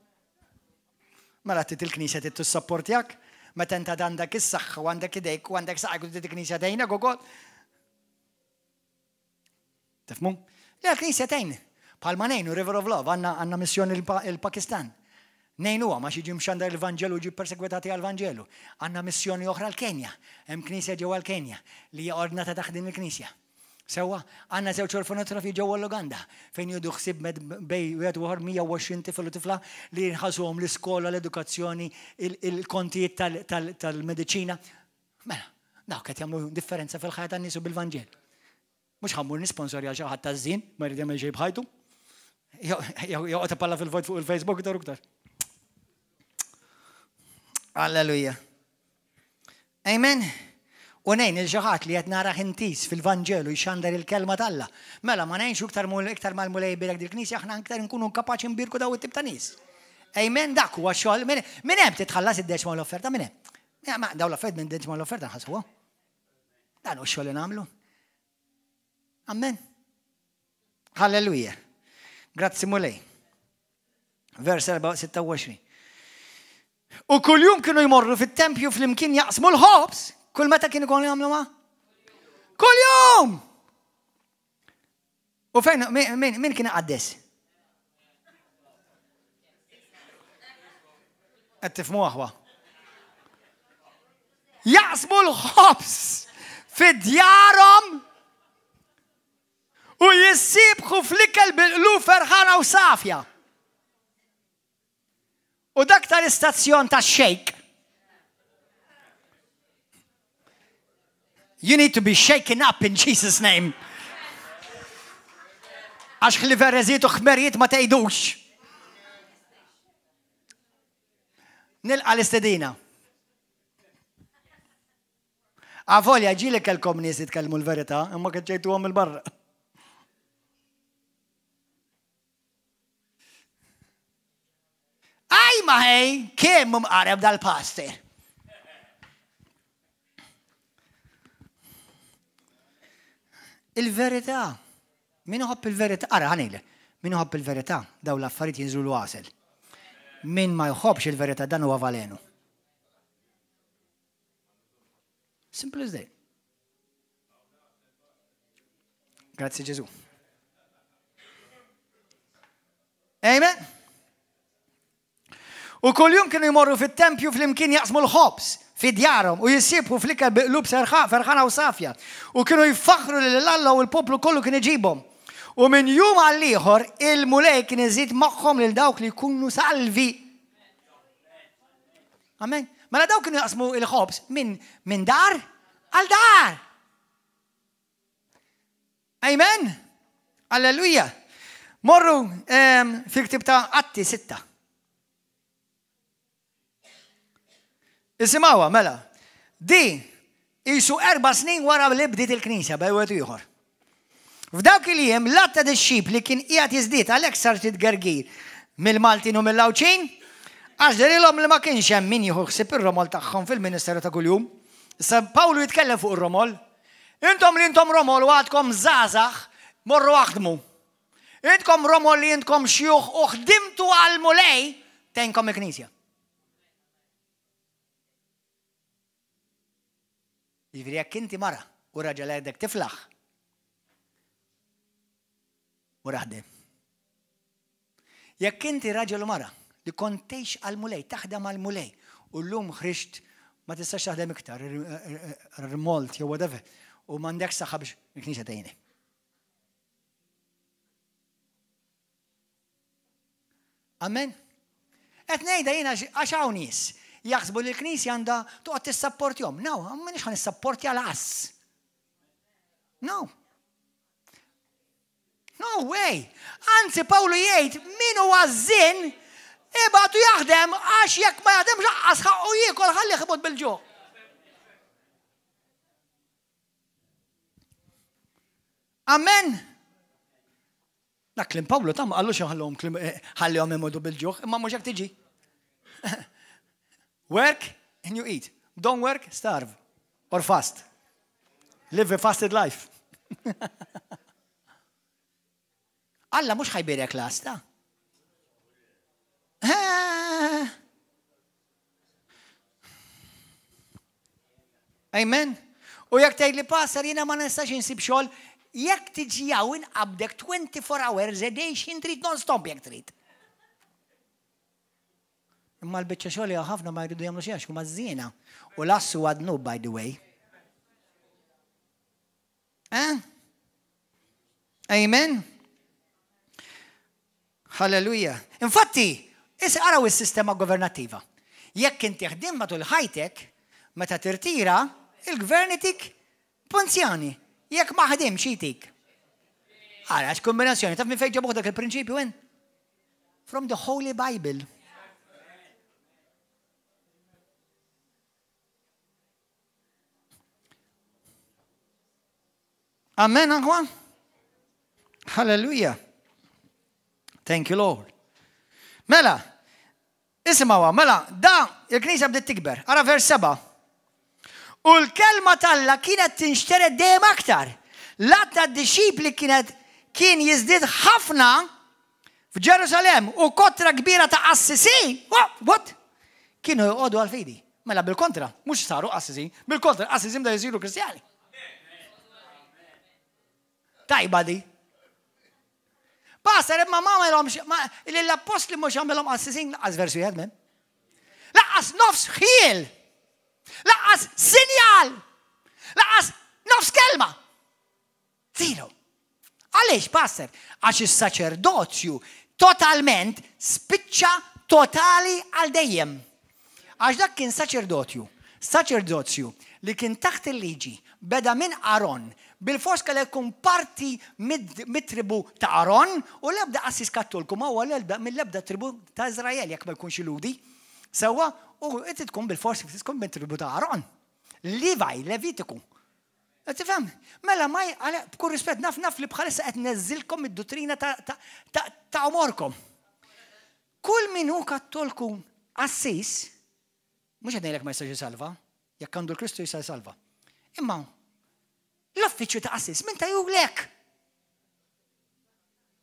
Speaker 1: Mela trid il-Knisja trid tissapportjak meta inta għandek is-saħħa u għandek idejk u għandek saqajk u trid il-Knisja tgħinek ukoll. Tifmu? Le, l-Knisja tgħin. Bħalma ngħinu River of Love, għandna għandna missjoni il-Pakistan. Ngħinuha ma jiġi mxandar il-Vanġelu ġi persegwitati għal-Vanġelu. Għandna missjoni oħra l-Kenja. Hemm knisja ġewwa l-Kenja li hija ordnata taħt din il-knisja. Sewwa, għandna żewġ orfanotrofi ġewwa l-Uganda fejn jieħdu ħsieb bej wieħed u ieħor 120 tifel u tifla li jinħasuhom l-iskola, l-edukazzjoni, il-kontijiet tal-mediċina. Mela, dawk qed jagħmlu differenza fil-ħajja tan-nies u bil-Vanġel. Mhux ħammur nisponsorja xi ħadd taż-żien, ma jrid jagħmel xejn b'ħajtu. Joqgħod ipalla fil-vojt fuq il-Facebook iktar u iktar. Alleluja. Amen. U nejn il ħadd li qed nara intis fil-Vanġelu jxandar il-kelma t'Alla. Mela ma ngħinx iktar iktar mal-Mulej birek dil-Knisja aħna iktar nkunu kapaċi nbirku daw it-tip ta' nies. Amen, dak huwa xogħol. Min hemm titħallas id-deċma l-offerta minn hemm. Ma daw l-affarijiet minn deċma l-offerta nħallsuha. Dan hu x-xogħol li nagħmlu. Amen. Halleluja. Grazzi Mulej. Vers 26. U kuljum kienu jmorru fit-tempju flimkien jaqsmu l-ħobż. Kull meta kienu konu jagħmlu ma? Kuljum! U fejn min kien iqaddes? Qed tifhmu aħwa. Jaqsmu l-ħobż fi djarhom u jissibħu fl-ikel bil-qlub ferħana u safja. U dak tal-istazzjon tax-xejk. You need to be shaken up in Jesus' name. Għax ħli verreżiet u ħmerijiet ma tgħidux. Nilqa l-istedina. Avolja ġieli kellkom nies jitkellmu l-verità, imma keċċejtuhom il-barra. Aj ma ħej, kemm mqareb dal-pastor. Il-verità. Min iħobb il-verità, ara ħanejle, min iħobb il-verità, daw l-affarijiet jinżlu l-għasel. Min ma jħobbx il-verità dan huwa valenu. Simple as that. Grazzi Ġesu. Amen. U kuljum kienu jmorru fit-tempju flimkien jaqsmu l-ħobż fi djarhom u jissibħu fl-ikel bi qlub ferħana u safja. U kienu jfaħħru lil Alla u l-poplu kollu kien iġibhom. U minn jum għal ieħor il-Mulej kien iżid magħhom lil dawk li jkunu salvi. Amen. Mela dawk kienu jaqsmu il-ħobż minn min dar għal dar. Amen. Alleluja. Morru ehm, fil-ktib ta' Atti sitta. Isimgħuha mela. Di isu erba' snin wara li bdiet il-Knisja bej wieħed ieħor. F'dawk il-jiem l-għadd ta' dixxipli kien qiegħed jiżdied għalhekk sar ftit gergir mill-Maltin u mill-Għawdxin għax dehrilhom li ma kienx hemm min jieħu ħsieb ir-romol tagħhom fil-ministeru ta' kuljum. Issa Pawlu jitkellem fuq ir-romol. Intom li intom romol u għadkom żgħażagħ, morru aħdmu. Intkom romol li intkom xjuħ u ħdimtu kontu għall-Mulej, tgħinkom il-Knisja. Jiġifieri jekk inti mara u raġel għedek tiflaħ, u raħdem. Jekk inti raġel u mara li kont tgħix għall-Mulej, taħdem għall-Mulej, u llum ħriġt ma tistax taħdem iktar, rmolt jew whatever, u m'għandekx saħħa biex il-Knisja tgħinek. Amen. Qed ngħidha jiena għax hawn nies jaħsbu li l-Knisja għandha toqgħod tissapportjhom. No, m'iniex ħa nissapportja l-ass. No. No way. Anzi Pawlu jgħid min huwa żin ibatu jaħdem għax jekk ma jaħdemx laqqas ħaqqu jiekol ħalli ħibut bil-ġuħ. Amen. Dak klim Pawlu ta' ma qallux ħallhom klim eh, ħallihom imudu bil-ġuħ, imma mhux hekk tiġi. Work and you eat. Don't work, starve. Or fast. Live a fasted life. Alla mhux ħajbirek lasta. Amen. U jekk tgħid li pastor jiena ma nistax insib xogħol, jekk tiġi hawn inqabdek 24 hours a day x'in trid non-stop jekk trid. Imma l-biċċa xogħol hija ħafna ma jridu jagħmlu xejn għax huma żiena. U l-assu għadnu by the way. Eh? Amen? Halleluja. Infatti, issa araw is-sistema governattiva. Jekk inti ħdim matul ħajtek, meta tirtira, il-gvern itik punzjani. Jekk ma ħdimx jitik. Ara, x'kombinazzjoni, taf minn fejn ġabuh dak il-prinċipju in? From the Holy Bible. Amen, aħwa? Hallelujah. Thank you, Lord. Mela, isimawa, mela, da, il-Knisja bdiet tikber. Ara vers 7. U l-kelma t'Alla kienet tinxtered dejjem aktar. L-att ta' disċipli kienet kien jiżdied ħafna f'Ġerusalem u kotra kbira ta' qassisin, what? Kienu joqogħdu għal-fidi. Mela bil-kontra, mhux saru qassisin, bil-kontra, qassisin bdew jsiru Kristjani. Tajba di. Pastor, imma ma għamilhomx, l-appostli mhux għamilhom qassisin, laqqas versu wieħed minn. Laqqas nofs ħiel. Laqqas sinjal. Laqqas nofs kelma. Zero. Għaliex, Pastor? Għax is-saċerdozju totalment spiċċa totali għal dejjem. Għax dak kien saċerdotju, saċerdozju li kien taħt il-liġi, beda minn Aron, bilfors kellha jkun parti mit-tribu ta' Aron u l-ebda qassis kattolku ma huwa mill-ebda tribu ta' Iżrael jekk ma jkunx Lhudi. Sewwa, u inti tkun bilfors tkun mit-tribu ta' Aron. Levi, Levitiku. Qed tifhem? Mela ma b'kull rispett naf naf li bħalissa qed neżilkom id-duttrina ta' umorkom. Kull min hu kattolku qassis, mhux qed ngħidlek ma jistax jisalva, jekk għandu l-Kristu jista' jsalva. Imma l-uffiċċju ta' qassis min ta' julek?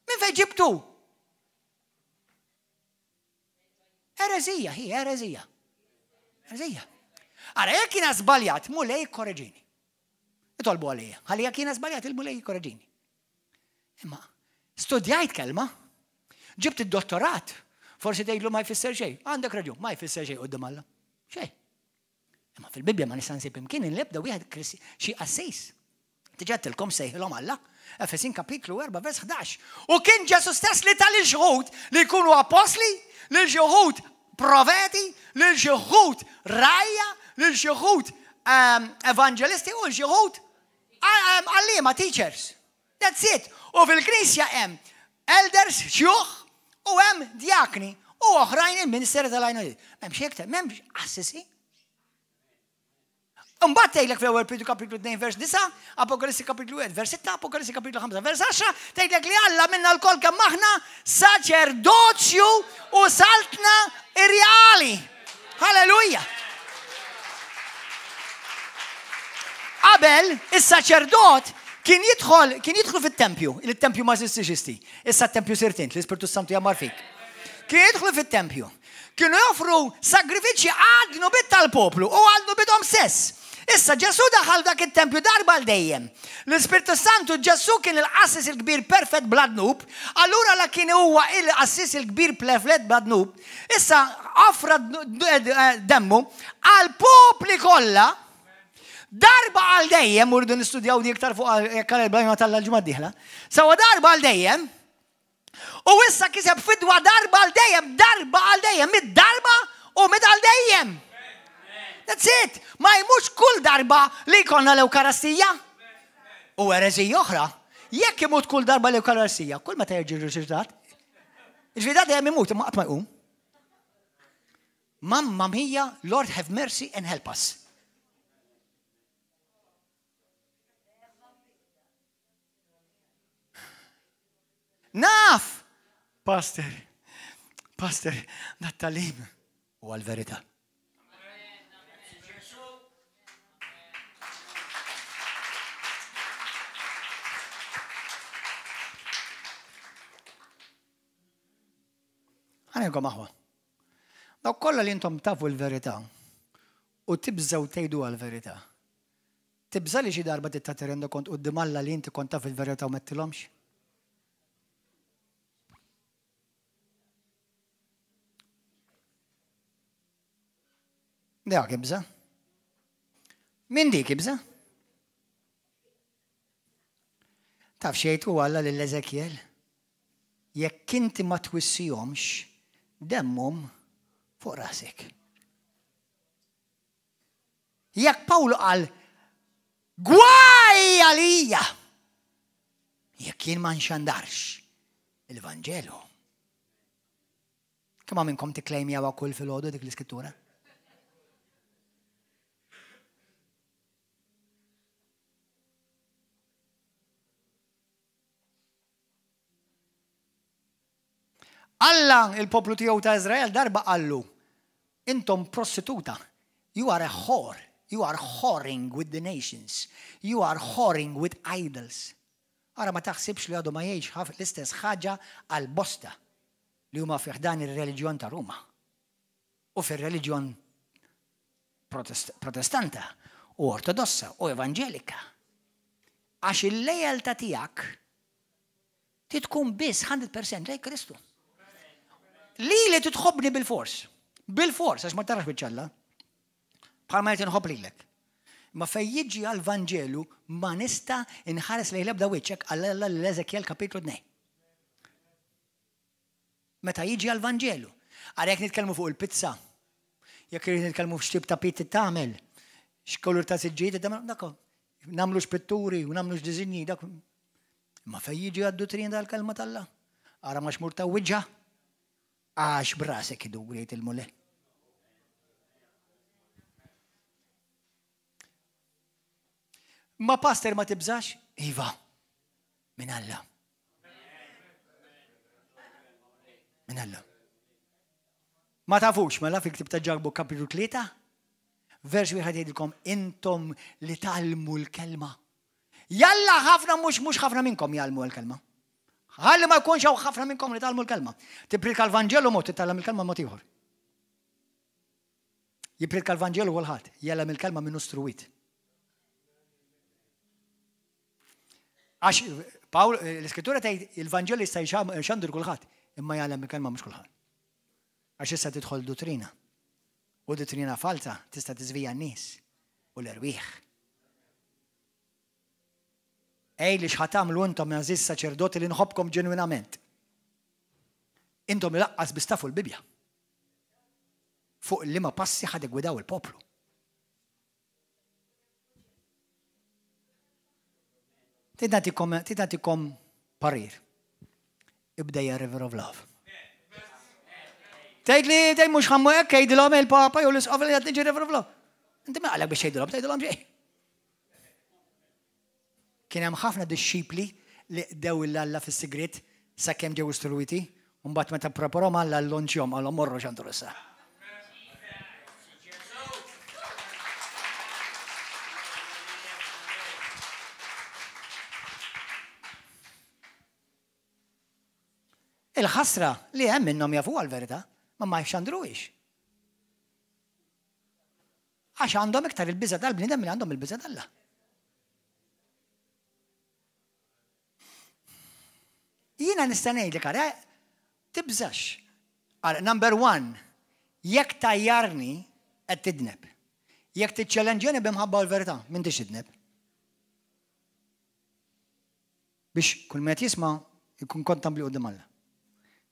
Speaker 1: Min fejn ġibtu? Erezija, hi erezija. Erezija. Ara, jekk jiena żbaljat, mulej korreġini. Itolbu għalija. Ħalli jekk jiena żbaljat, il-mulej korreġini. Imma, studjajt kelma, ġibt id-dottorat, forsi tgħidlu ma jfisser xejn. Għandek raġun, ma jfisser xejn qudiem Alla. Xejn. Imma fil-Bibbja ma nista' nsib imkien l-ebda wieħed xi qassis. Diġà għedtilkom sejħilhom Alla. Efesin kapitlu 4 vers 11. U kien Ġesu stess li ta lil xi wħud li jkunu apostli, lil xi wħud profeti, lil xi wħud rgħajja, lil xi wħud ehm, evangelisti u xi wħud ehm, għalliema teachers. That's it. U fil-knisja hemm elders, xjuħ, u hemm djakni u oħrajn il-ministeri tal-għajnuna. M'hemmx iktar, m'hemmx assisi. Imbagħad tgħidlek fl-ewwel Pietru kapitlu 2 vers 9, Apokalissi kapitlu 1 vers 6, Apokalissi kapitlu 5 vers 10, tgħidlek li Alla minna lkoll kemm aħna saċerdozju u saltna irjali. Halleluja! Qabel is-saċerdot kien jidħol kien jidħlu fit-tempju, il-tempju ma jeżistix isti. Issa t-tempju sirt int, l-Ispirtu Santu jgħammar fik. Kienu jidħlu fit-tempju. Kienu joffru sagrifiċċji għad-dnubiet tal-poplu u għal dnubithom stess. Issa Ġesù daħal dak it-tempju darba għal dejjem. L-Ispirtu Santu Ġesù kien il-qassis il-kbir perfett bla dnub, allura la kien huwa il-qassis il-kbir perfett bla dnub, issa offra demmu għal popli kollha darba għal dejjem, u rridu nistudjaw di iktar fuq jekk għal il-blajma tal-ġimgħa d-dieħla. Sawa darba għal dejjem, U issa kiseb fidwa darba għal dejjem, darba għal dejjem, mid darba u mid għal dejjem. That's it. Ma jmux kull darba li jkollna l-Ewkarastija. U ereżija oħra. Jekk imut kull darba l-Ewkarastija, kull meta jerġi riżultat, ġvida dejjem imut imma qatt ma jqum. Mamma mia, Lord have mercy and help us. Naf! Pastor, pastor, dat-talim u għal-verità. Għanilkom aħwa. Dawk kollha li intom tafu l-verità u tibżgħu tgħidu għal-verità. Tibża' li xi darba trid tagħti rendokont quddiem Alla li inti kont taf il-verità u m'għedtilhomx? Dak ibża'. Min dik ibża'? Taf xejn u Alla lil Eżekjel? Jekk inti ma twissihomx, demmhom fuq rasek. Jekk Pawlu qal, Gwaj għalija! Jekk jien ma nxandarx il-Vanġelu. Kemm minnkom tikklejmjawha kull filgħodu dik l-iskrittura? Alla, il-poplu tiegħu ta' Izrael darba qallu, intom prostituta, you are a whore, you are whoring with the nations, you are whoring with idols. Ara ma taħsibx li għadu ma jgħidx l-istess ħaġa għal bosta li huma fi ħdan ir-reliġjon ta' Ruma u fir-reliġjon protestanta u ortodossa u evanġelika. Għax il-lejaltà tiegħek Trid tkun biss 100% lejn Kristu. Lili titħobbni bil-fors. Bil-fors, għax ma tarax biċ-ċalla. Bħalma qed inħobb lilek. Ma fej jiġi għal-Vanġelu ma nista inħares lejn l-ebda wiċċek għal Alla l-Eżekjel kapitlu 2. Meta jiġi għal-Vanġelu. Għara jekk nitkellmu fuq il-pizza, jekk irid nitkellmu f'xtib ta' pit tagħmel, x'kolur ta' siġġijiet tagħmel, dak nagħmlux pitturi u nagħmlux diżinji, dak Imma fejn jiġi għad-duttrina tal-kelma t'Alla? Ara ma xmur ta' wiġġa, għax b'rasek idur jgħid il-Mulej. Ma pastor ma tibżax? Iva, minn Alla. Minn Alla. Ma tafux, mela fil-ktib ta' Ġakbu kapitlu 3, vers wieħed jgħidilkom intom li talmu l-kelma. Jalla ħafna mhux mhux ħafna minnkom jgħallmu l-kelma. Ħalli ma jkunx hawn ħafna minnkom li tgħallmu l-kelma. Tipprika l-Vanġelu mod titgħallem il-kelma mod ieħor. Jipprika l-Vanġelu kulħadd, jgħallem il-kelma minnu struwit. Għax Pawl, l-iskrittura tgħid il-Vanġelu jista' jxandur kulħadd, imma jgħallem il-kelma mhux kulħadd. Għax issa tidħol duttrina. U duttrina falza tista' tiżvija n-nies u l-erwieħ. Ej li x'ħa tagħmlu intom għeżież saċerdoti li nħobbkom ġenwinament. Intom li laqqas biss tafu l-Bibbja. Fuq liema passi ħa tiggwidaw il-poplu. Trid nagħtikom parir. Ibda ja River of Love. Tgħid li tgħid mhux ħammu hekk jgħidilhom il-Papa jew l-Isqof li qed niġi River of Love. Inti ma qalek biex tgħidilhom, tgħidilhom xejn. Kien hemm ħafna dixxipli li qdew 'l Alla fis-sigriet sakemm ġew istruwiti, u mbagħad meta ppreparahom Alla llonċjhom qalhom morru xandru issa. Il-ħasra li hemm minnhom jafuha l-verità, ma ma jxandruhiex. Għax għandhom iktar il-biża' tal-bniedem milli għandhom il-biża' t'Alla. Jiena nista' ngħidlek ara, tibżax. Ara, number one, jekk tajjarni qed tidneb. Jekk tiċċellenġjani b'imħabba u l-verità, m'intix tidneb. Biex kull min qed jisma' jkun kontabbli quddiem Alla.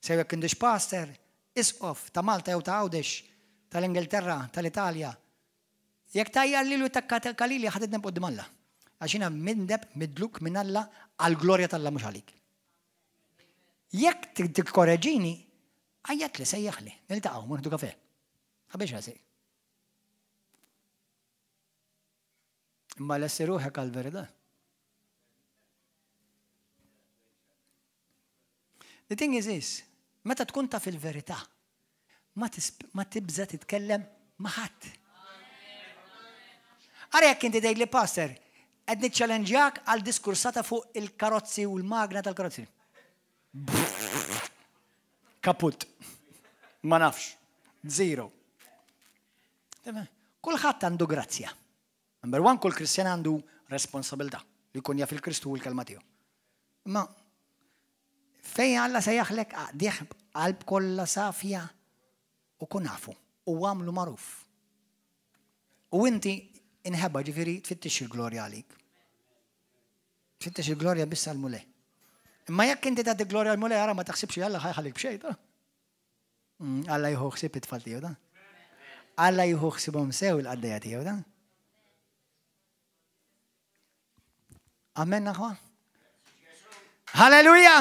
Speaker 1: Sew jekk intix pastor, isqof ta' Malta jew ta' Għawdex, tal-Ingilterra, tal-Italja, jekk tgħajjar lili u takka lili ħa tidneb quddiem Alla. Għax jiena midneb midluk minn Alla għall-glorja t'Alla mhux għalik. Jekk tikkoreġini, għajjatli, sejjaħli, niltaqgħu, nieħdu kafè. Ħabiex rasi. Imma lesti ruħek għall-verità. The thing is this, meta tkun taf il-verità, ma, ma tibża titkellem ma' ħadd. Ara jekk inti tgħid li pastor, qed niċċalenġjak għal diskursata fuq il-karozzi u l-magna tal-karozzi. Kaput. Ma nafx. Zero. Kulħadd għandu grazzja. Number one, kull Kristjan għandu responsabilità li jkun jaf il-Kristu u l-kelma tiegħu. Imma fejn Alla se jaħlek għaqdih qalb kollha safja u kun nafu u għamlu magħruf. U inti inħebba ġifieri tfittix il-glorja għalik. Tfittex il-glorja biss għal-Mulej. Imma jekk inti tagħti glorja għal-Mulej ara ma taħsibx li Alla ħajħallik b'xejn. Mm, Alla jieħu ħsieb it-tfal tiegħu da. Alla jieħu ħsibhom sew il-qaddejja tiegħu da. Amen aħwa. Halleluja!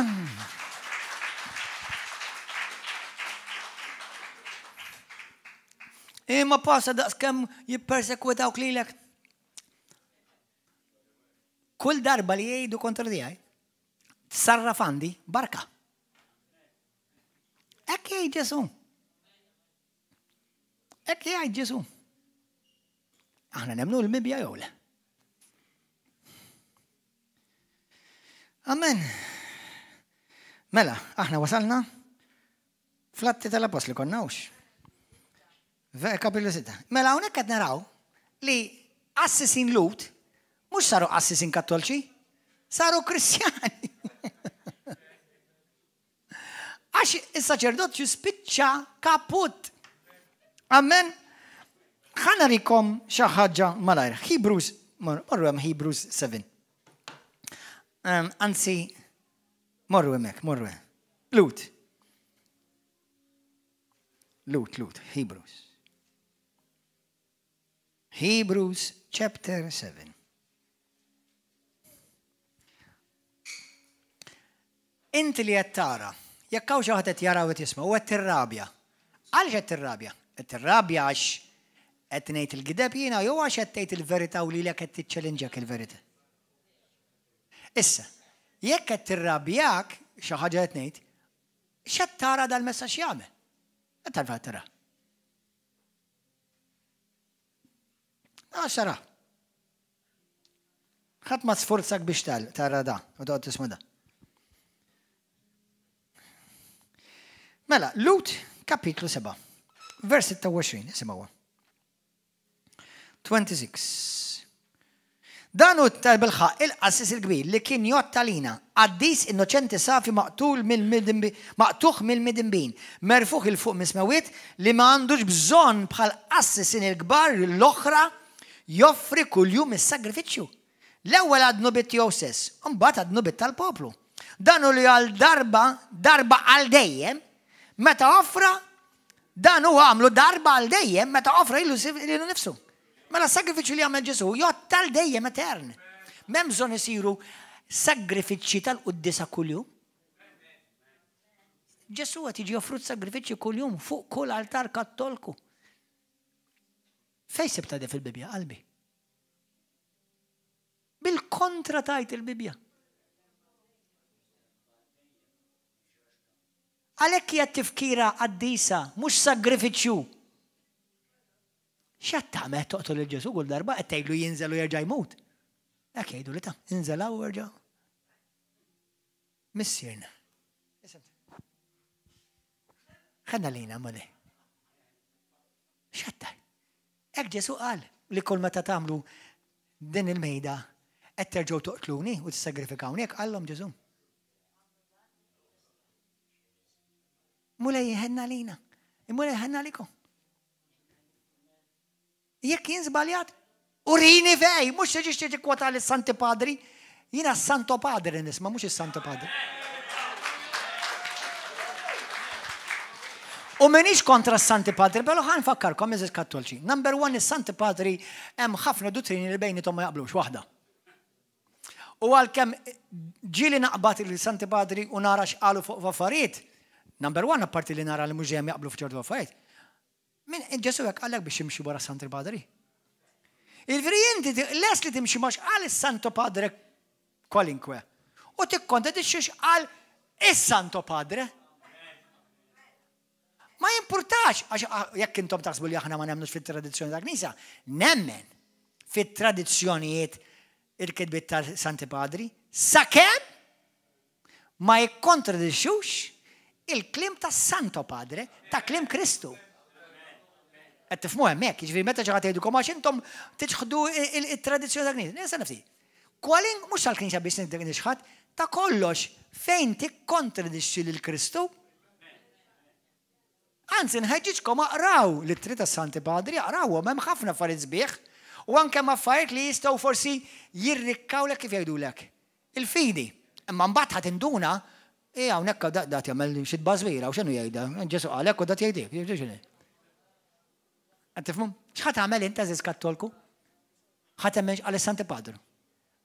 Speaker 1: Imma passa daqs kemm jippersekwitawk lilek. Kull darba li jgħidu kontra tiegħi, tsarraf għandi barka. Hekk jgħid Ġesù. Hekk jgħid Ġesù. Aħna nemmnu l-mibja jew le. Amen. Mela, aħna wasalna fl-atti tal-apostli konnawx. Kapitlu 6. Mela hawnhekk qed naraw li qassisin Lut mhux saru qassisin kattolċi, saru Kristjani. Għax is-saċerdozju spiċċa kaput. Amen. Ħa narikom xi ħaġa malajr. Hebrews, morru hemm Hebrews 7. Anzi, morru hemmhekk, morru hemm. Lut. Lut, Lut, Hebrews. Hebrews chapter 7. Inti li qed tara, jekk hawn xi ħadd qed jara u qed jisma' u qed tirrabja. Għaliex qed tirrabja? Qed tirrabja għax qed ngħid il-gideb jiena jew għax qed tgħid il-verità u lilek qed tiċċelinġak il-verità. Issa, jekk qed tirrabjak xi ħaġa qed ngħid, x'qed tara dal-messaġġ jagħmel? Qed tara tara. Għax tara. Ħadd ma sforzak biex tara da u toqgħod tisma' da. Mela, Lut kapitlu 7, vers 26, isimgħu. 26. Dan hu tabilħaqq il-qassis il-kbir li kien jgħodd għalina, qaddis innoċenti safi maqtul maqtugħ mill-midinbin, merfugħ 'il fuq mis-smewwiet, li ma għandux bżonn bħall-qassisin il-kbar l-oħra joffri kuljum is-sagrifiċċju, l-ewwel għad-dnubiet tiegħu stess, u mbagħad għad-dnubiet tal-poplu. Dan hu li għal darba, darba għal dejjem, meta offra, dan hu għamlu darba għal dejjem meta offra lilu nnifsu. Mela s-sagrifiċċju li għamel Ġesù jgħodd għal dejjem etern. M'hemm bżonn isiru sagrifiċċji tal-quddiesa kuljum. Ġesù qed jiġi offrut sagrifiċċju kuljum fuq kull altar kattolku. Fejn sibta di fil-Bibbja qalbi? Bil-kontra tajt il-Bibbja. Għalhekk hija tifkira qaddisa, mhux sagrifiċċju. X'qed tagħmel qed toqtol lil Ġesù kull darba qed tgħidlu jinżel u jerġa' jmut. Hekk jgħidu li ta' inżel hawn u erġa' Missierna. Ħenna lina, Mulej. X'qed Hekk Ġesù qal li kull meta tagħmlu din il-mejda qed terġgħu toqtluni u tissagrifikawni, hekk qallhom Ġesù. Mulej ħenna lina. Mulej ħenna għalikom. Jekk jien żbaljat, urini fej, mhux se ġiex tikkwota lis Santi Padri. Jiena s-Santo Padre nisma' mhux is-Santo Padre. U minix kontra s-Santi Padri, pero ħa nfakkarkom eżis kattolċi. Number one, is-Santi Padri hemm ħafna duttrini li bejnietom ma jaqblux, waħda. U għalkemm ġieli naqbad il-Santi Padri u nara x'qalu fuq affarijiet, number one, apparti li nara li mhux dejjem jaqblu f'ċertu affarijiet, Min Ġesu hekk qalek biex jimxi wara Santi Padri. Il-veri inti les li timxi ma x'qal is-Santo Padre kwalinkwe. U tikkontradixxi x'qal is-Santo Padre. Ma jimpurtax, għax ah, jekk intom taħsbu li aħna ma nemmnux fit-tradizzjoni ta' Knisja, nemmen fit-tradizzjonijiet il-kitbiet ta' Santi Padri, sakemm ma jikkontradixxux il-kliem tas-Santo Padre, ta' kliem Kristu. Qed tifhmu hemmhekk, jiġifieri meta xi ħadd jgħidilkom għax intom tiċħdu it-tradizzjoni tal-Knisja. Nista' nifti. Kwalin mhux tal-Knisja biss nixħad, ta' kollox fejn tikkontradixxi lil Kristu. Anzi, nħeġġiġkom aqraw l-ittri tas-Santi Padri, aqrawhom, hemm ħafna affarijiet sbieħ u anke hemm affarijiet li jistgħu forsi jirrikkawlek kif jgħidulek. Il-fidi. Imma mbagħad ħa tinduna, i hawnhekk dat jagħmel xi tbażwira u x'inhu jgħidha. Ġesu qal hekk u dat jgħid hekk. Qed tifhmu? X'ħa tagħmel int għażiż Kattolku? Ħa temmen x'qal is-Santi Padru.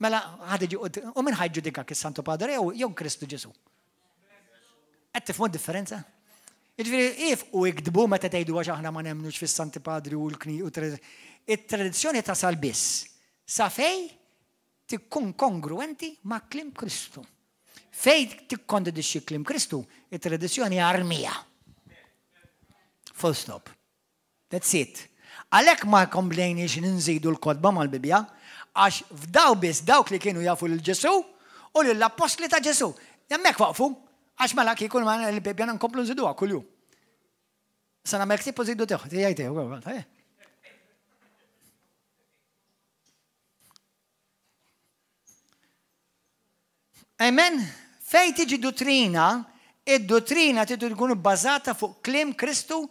Speaker 1: Mela ħa tiġi u min ħa jġudikak is-Santo Padre jew jew Kristu Ġesu? Qed tifhmu d-differenza? Jiġifieri if u iktbu meta tgħidu għax aħna ma nemmnux fis-Santi Padri u l-kni u it-tradizzjoni tasal biss sa fej tikkun kongruenti ma' kliem Kristu. Fej tikkontradixxi kliem Kristu, it-tradizzjoni armija. Full stop. That's it. Għalhekk ma komplejniex nżidu l-kotba mal-Bibbja, għax fdaw biss dawk li kienu jafu lil Ġesù u lill-appostli ta' Ġesù. Hemmhekk waqfu, għax mela kieku l-Bibbja nkomplu nżiduha kuljum. Sa nagħmel ktieb u żidu tiegħu, tiegħi tiegħu. Amen? Fej tiġi duttrina, id-duttrina trid tkun bbażata fuq kliem Kristu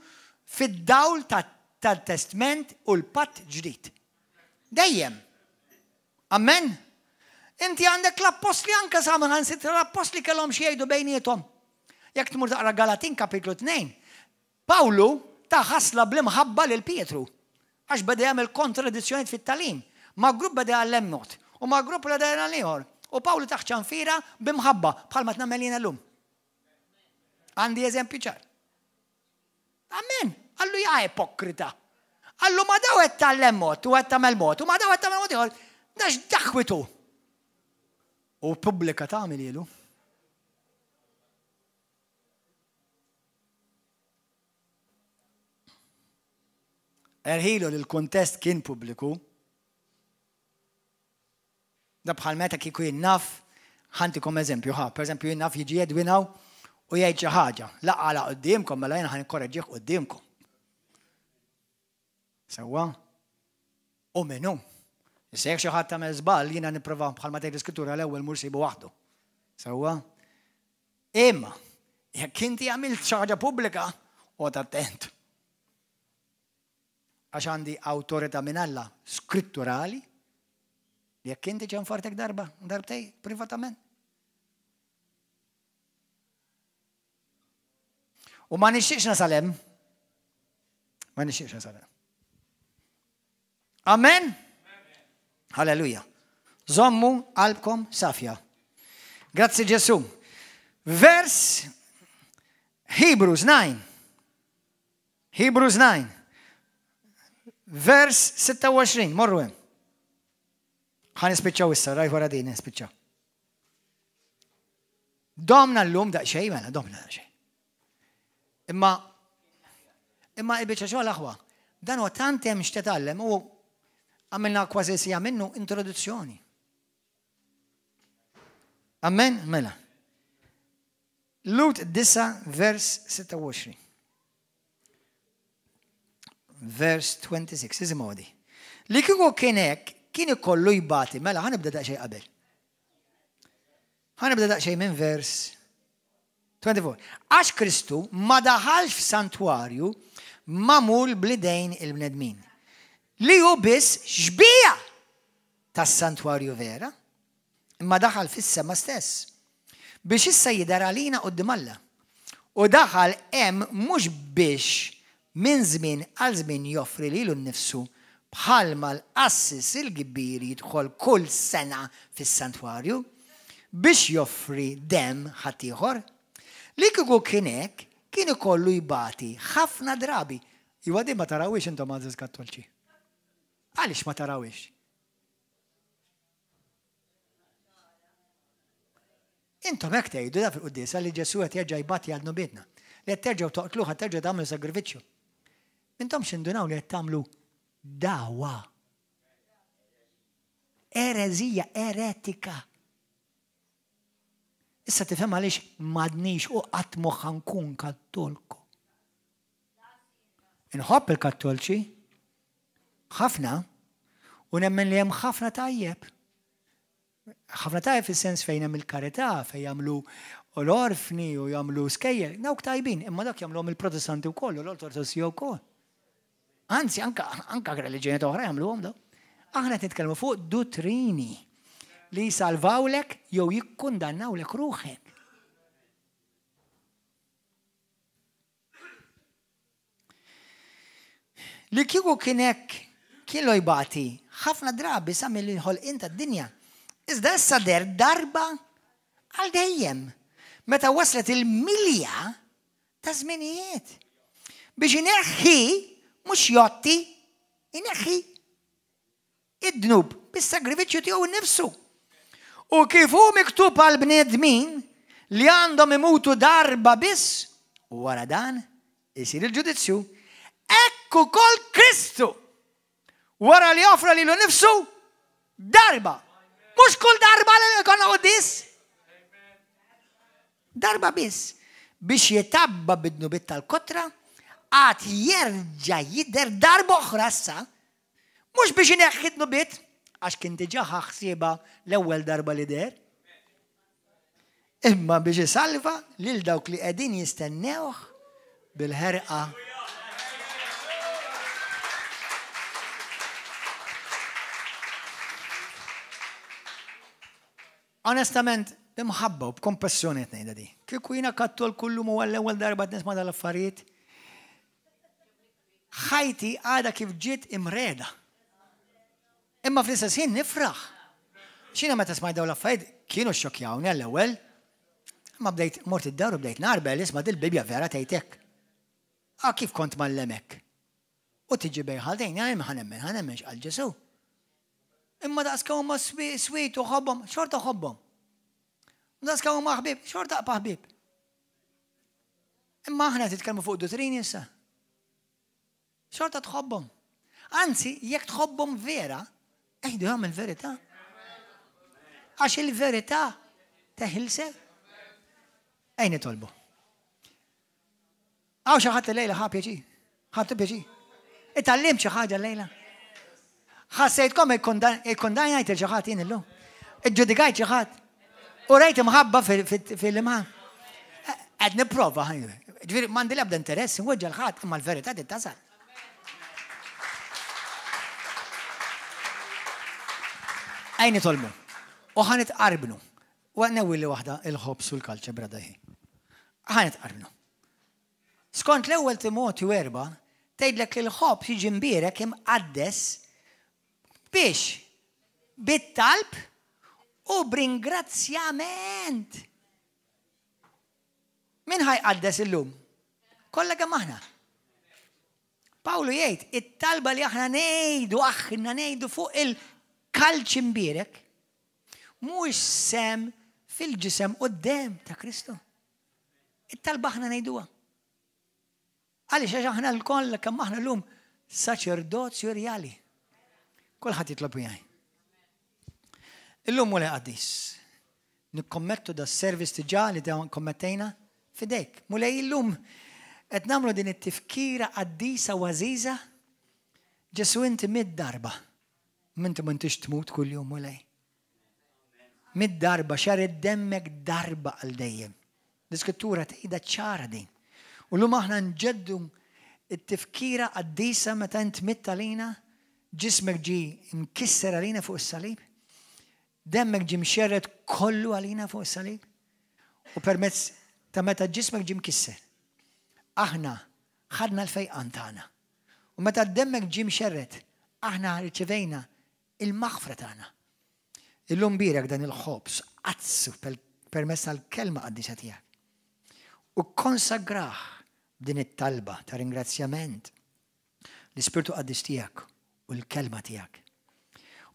Speaker 1: fid-dawl tat-Testment u l-Patt Ġdid. Dejjem. Amen? Inti għandek l-appostli anke sa saħansitra l-appostli kellhom xi jgħidu bejniethom. Jekk tmur taqra Galatin kapitlu 2, Pawlu ta ħasla bl-imħabba lil Pietru, għax beda jagħmel kontradizzjonijiet fit-tagħlim. Ma' grupp beda jgħallem mod, u ma' grupp beda jgħallem ieħor. U Pawlu tah ċanfira b'imħabba, bħalma qed nagħmel jiena llum. Għandi eżempju ċar. Amen. Qallu ja ipokrita. Qallu ma daw qed tgħallem mod u qed tagħmel mod u ma daw qed tagħmel mod ieħor. Dax daħwitu. U pubblika tagħmel ilu. Erħilu li l-kuntest kien pubbliku. Da bħal meta kieku jien naf, ħantikom eżempju, ħa, per eżempju jien naf jiġi Edwin hawn u jgħid xi ħaġa, la qala quddiemkom mela jien ħa nikkoreġġih quddiemkom. Sewwa? U min hu? Issa jekk xi ħadd tagħmel żball, jiena nipprova bħalma tgħid l-Iskrittura l-ewwel mur sibu waħdu. Sewwa? Imma, jekk inti għamilt xi ħaġa pubblika, oqgħod attent. Għax għandi awtorità minn Alla skritturali li jekk inti ċanfartek darba, darbtej, privatament. U ma nixtieqx nasal hemm. Ma nixtieqx nasal hemm. Amen? Halleluja. Zommu qalbkom safja. Grazzi Ġesu. Vers Hebrews 9. Hebrews 9. Vers 26. Morru hemm. Ħa nispiċċaw issa, rajt wara din nispiċċaw. Domna llum daqsxejn, mela domna daqsxejn. Imma imma il-biċċa xogħol aħwa, dan huwa tant hemm x'titgħallem u għamilna kważi sija minnu introduzzjoni. Amen, mela. Lut 9 vers 26. verse 26, isimgħu di. Li kieku kien hekk, kien ikollu jbati, mela ħa nibda daqsxejn qabel. Ħa nibda daqsxejn minn vers 24. Għax Kristu ma daħalx f'santwarju magħmul bl-idejn il-bnedmin. Li hu biss xbija tas-santwarju vera, imma daħal fis-sema stess, biex issa jidher għalina quddiem Alla. U daħal hemm mhux biex minn żmien għal żmien joffri lilu nnifsu bħalma l-qassis il-kbir jidħol kull sena fis-santwarju biex joffri demm ħaddieħor. Li kieku kien hekk, kien ikollu jbati ħafna drabi. Iwa din ma tarawhiex intom għażiż Kattolċi. Għaliex ma tarawhiex? Intom hekk tgħidu da fil-quddiesa li Ġesù qed jerġa' jbati għal dnubietna. Li qed terġgħu toqtluh, qed terġgħu tagħmlu sagrifiċċju. Intom x'indunaw li qed tagħmlu dawa. Ereżija, eretika. Issa tifhem għaliex m'għadnix u qatt mhu ħa nkun Kattolku. Inħobb il-Kattolċi ħafna u nemmen li hemm ħafna tajjeb. Ħafna tajjeb fis-sens fejn hemm il-karità, fejn jagħmlu l-orfni u jagħmlu skejjel, dawk tajbin, imma dak jagħmluhom il-Protestanti wkoll u l-Ortodossi wkoll. Anzi, anka, anka reliġjonijiet oħra jagħmluhom daw. Aħna qed nitkellmu fuq duttrini li jsalvawlek jew jikkundannawlek ruħek. Li kieku kien hekk kien lo jbati ħafna drabi sa mill-ħolqien tad-dinja. Iżda issa deher darba għal dejjem, meta waslet il-milja ta' żminijiet. Biex ineħħi, mhux jotti, ineħħi id-dnub bis-sagrifiċċju tiegħu nnifsu. U kif hu miktub għal bnedmin li għandhom imutu darba biss, u wara dan isir il-ġudizzju, hekk ukoll Kristu wara li offra lilu nnifsu darba. Mhux kull darba li jkollna quddies. Darba biss biex jitabba bid-dnubiet tal-kotra, għad jerġa' jidher darba oħra issa Mhux biex ineħħi d-dnubiet, għax kien diġà ħa ħsiebha l-ewwel darba li deher, imma biex isalva lil dawk li qegħdin jistennewh bil-ħerqa. Onestament, b'imħabba u b'kompassjoni qed ngħidha di. Kieku jiena kattol kullum u għall-ewwel darba qed nisma' dal-affarijiet, Ħajti għadha kif ġiet imreda. Imma fl-istess ħin nifraħ. Xina meta smajt dawn l-affarijiet kienu xokjawni għall-ewwel. Imma bdejt mort id-dar u bdejt narbel isma' dil-Bibbja vera tgħid hekk. Ah kif kont mgħallem hekk. U tiġi bejn ħaltejn, jien ħa nemmen, ħa nemmen x'qal Ġesù. Imma daqs kemm huma sweet u ħobbhom, xorta ħobbhom. Daqs kemm huma ħbieb, xorta aqpa ħbieb. Imma aħna titkellmu fuq duttrini issa. Xorta tħobbhom. Anzi, jekk tħobbhom vera, ejdu jagħmel verità. Għax il-verità teħilsek. Ejn nitolbu. Hawn xi ħadd illejla ħa pjaċir? Ħadtu pjaċir? Itgħallimt xi ħaġa llejla? Ħassejtkom ikkundannajt il xi ħadd jien illum? Iġġudikajt xi ħadd? U rejt imħabba fil-imħa? Qed nipprova, ġifieri m'għandi l-ebda interess inweġġa' l-ħadd imma l-verità trid tasal. Ejn nitolbu. U ħa nitqarbnu. U newwili waħda il-ħobż u l-kalċe brada hi. Ħa nitqarbnu. Skont l-ewwel Timotju 4, tgħidlek li l-ħobż jiġi mbierek imqaddes biex bit-talb u b'ringrazzjament. Min ħa jqaddes illum? Kollha kemm aħna. Pawlu jgħid, it-talba li aħna ngħidu, aħna ngħidu fuq il-kalċi mbierek, mhuwiex sem fil-ġisem u d-dem ta' Kristu. It-talba aħna ngħiduha. Għaliex għax aħna lkoll kemm aħna llum saċerdozju rjali. Kulħadd jitlob miegħi. Illum Mulej qaddis. Nikkommettu da service diġà li kommettejna fidejk. Mulej illum qed nagħmlu din it-tifkira qaddisa u għażiża. Ġesu inti mitt darba. M'inti m'intix tmut kuljum Mulej. Mitt darba xerridt demmek darba għal dejjem. L-Iskrittura tgħidha ċara din. U llum aħna nġeddu t-tifkira qaddisa meta int mitt għalina, ġismek ġie mkisser għalina fuq is-salib, demmek ġie mxerred kollu għalina fuq is-salib, u permezz ta' meta ġismek ġie mkisser, aħna ħadna l-fejqan tagħna. U meta demmek ġie mxerred, aħna rċevejna il-maħfra tagħna. Illum bierek dan il-ħobż, qaddsu permezz tal-kelma qaddisa tiegħek. U kkonsagrah b'din it-talba ta' ringrazzjament l-Ispirtu Qaddis tiegħek u l-kelma tiegħek.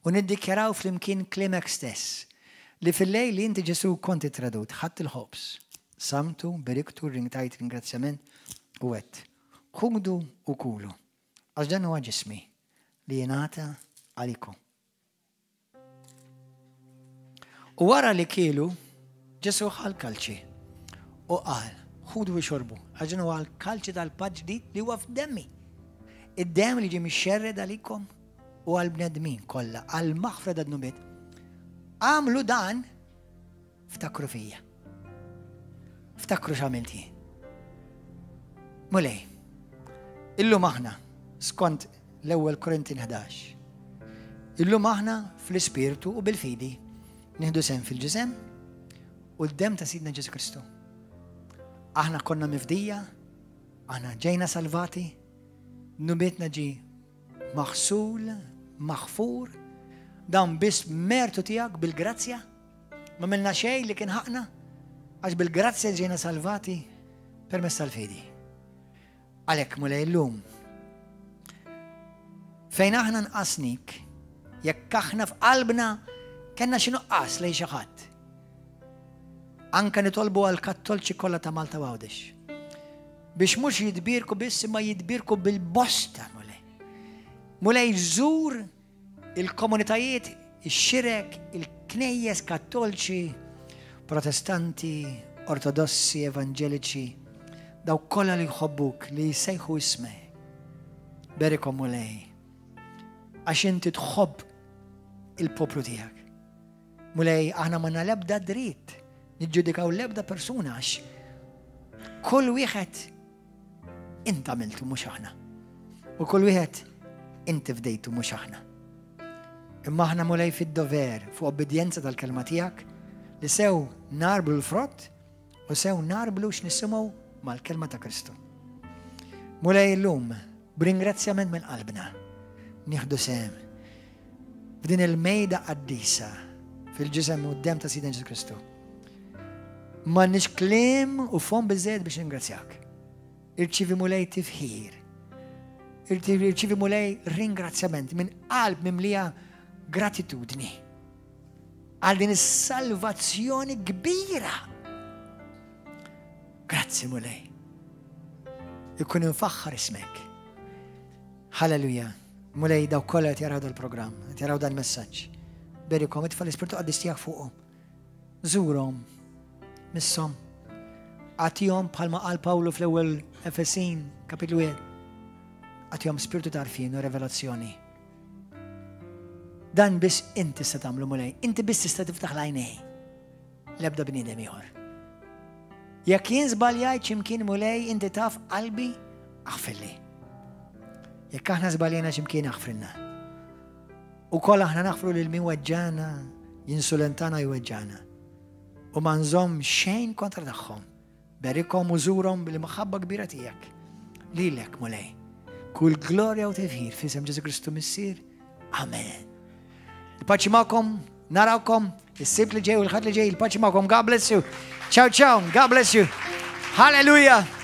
Speaker 1: U niddikjaraw flimkien kliemek stess li fil-lejl li inti Ġesù kont ittradut, ħadt il-ħobż, samtu, beriktu, tajt ringrazzjament u għedt, Ħudu u kulu, għax dan huwa ġismi li jingħata għalikom. U wara li kielu, Ġesù ħa l-kalċi u qal, Ħudu u xorbu, għax dan huwa l-kalċi tal-patt ġdid li huwa f'demmi. Id-demm li ġie mixxerred għalikom u għall-bnedmin kollha għall-maħfra tad-dnubiet. Agħmlu dan Ftakru fija. Ftakru x'għamilt jien. Mulej, illum aħna skont l-ewwel Korintin 11. Illum aħna fl-ispirtu u bil-fidi nieħdu sehem fil-ġisem u d-dem ta' Sidna Ġesu Kristu. Aħna konna mifdija, aħna ġejna salvati, nubietna ġi maħsul, maħfur, dawn biss mertu tiegħek bil-grazzja. Ma milna xejn li kien ħaqna, għax bil-grazzja ġejna salvati permezz tal-fidi. Għalhekk Mulej illum fejn aħna nqasnik, jekk aħna f'qalbna kellna xi nuqqas lejn xi ħadd. Anka nitolbu għal kattolċi kollha ta' Malta Għawdex. Biex mhux jitbierku biss imma jitbierku bil-bosta, Mulej. Mulej żur Il-komunitajiet, ix-xirek, il-knejjes Kattolċi, Protestanti, Ortodossi, Evanġeliċi, dawk kollha li jħobbuk, li jsejħu ismek. Berikhom Mulej, għax inti tħobb il-poplu tiegħek. Mulej, aħna m'għandna l-ebda dritt niġġudikaw l-ebda persuna għax kull wieħed Int għamiltu mhux aħna. U kull wieħed inti fdejtu mhux aħna. Imma aħna Mulej fid-dover fuq obbedjenza tal-kelma tiegħek li sew narblu l-frott u sew narblu x'nisimgħu mal-kelma ta' Kristu. Mulej illum, b'ringrazzjament minn qalbna, nieħdu sehem f'din il-mejda qaddisa fil-ġisem u d-dem ta' Sidna Ġesu Kristu. M'għandniex kliem u fomm biżżejjed biex ningrazzjak. Irċivi Mulej tifħir. Irċivi Mulej ringrazzjament minn qalb mimlija gratitudni għal din is-salvazzjoni kbira. Grazzi Mulej. Ikun infaħħar ismek. Halleluja. Mulej daw kollha qed jaraw dal-programm, qed jaraw dal-messaġġ. Berikom itfa' l-Ispirtu Qaddis tiegħek fuqhom. Żurhom, misshom, agħtihom bħalma qal Pawlu fl-ewwel Efesin, kapitlu 1. Agħtihom spirtu ta' għarfien u revelazzjoni. Dan biss inti tista' tagħmlu Mulej, inti biss tista' tiftaħ l-għajnej. L-ebda bniedem ieħor. Jekk jien żbaljajt x'imkien Mulej, inti taf qalbi, aħfirli. Jekk aħna żbaljajna x'imkien aħfrilna. Ukoll aħna naħfru lil min weġġagħna, jinsulentana jweġġagħna. U ma nżomm xejn kontra tagħhom. Berikhom u żurhom bil-imħabba kbira tiegħek. Lilek, Mulej. Kull glorja u tifħir f'isem Ġesu Kristu Missier. Amen. Il-paċi magħkom, narawkom, is-Sibt li ġej u l-Ħadd li ġej, il-paċi magħkom. God bless you. Ciao, ciao. God bless you. Hallelujah.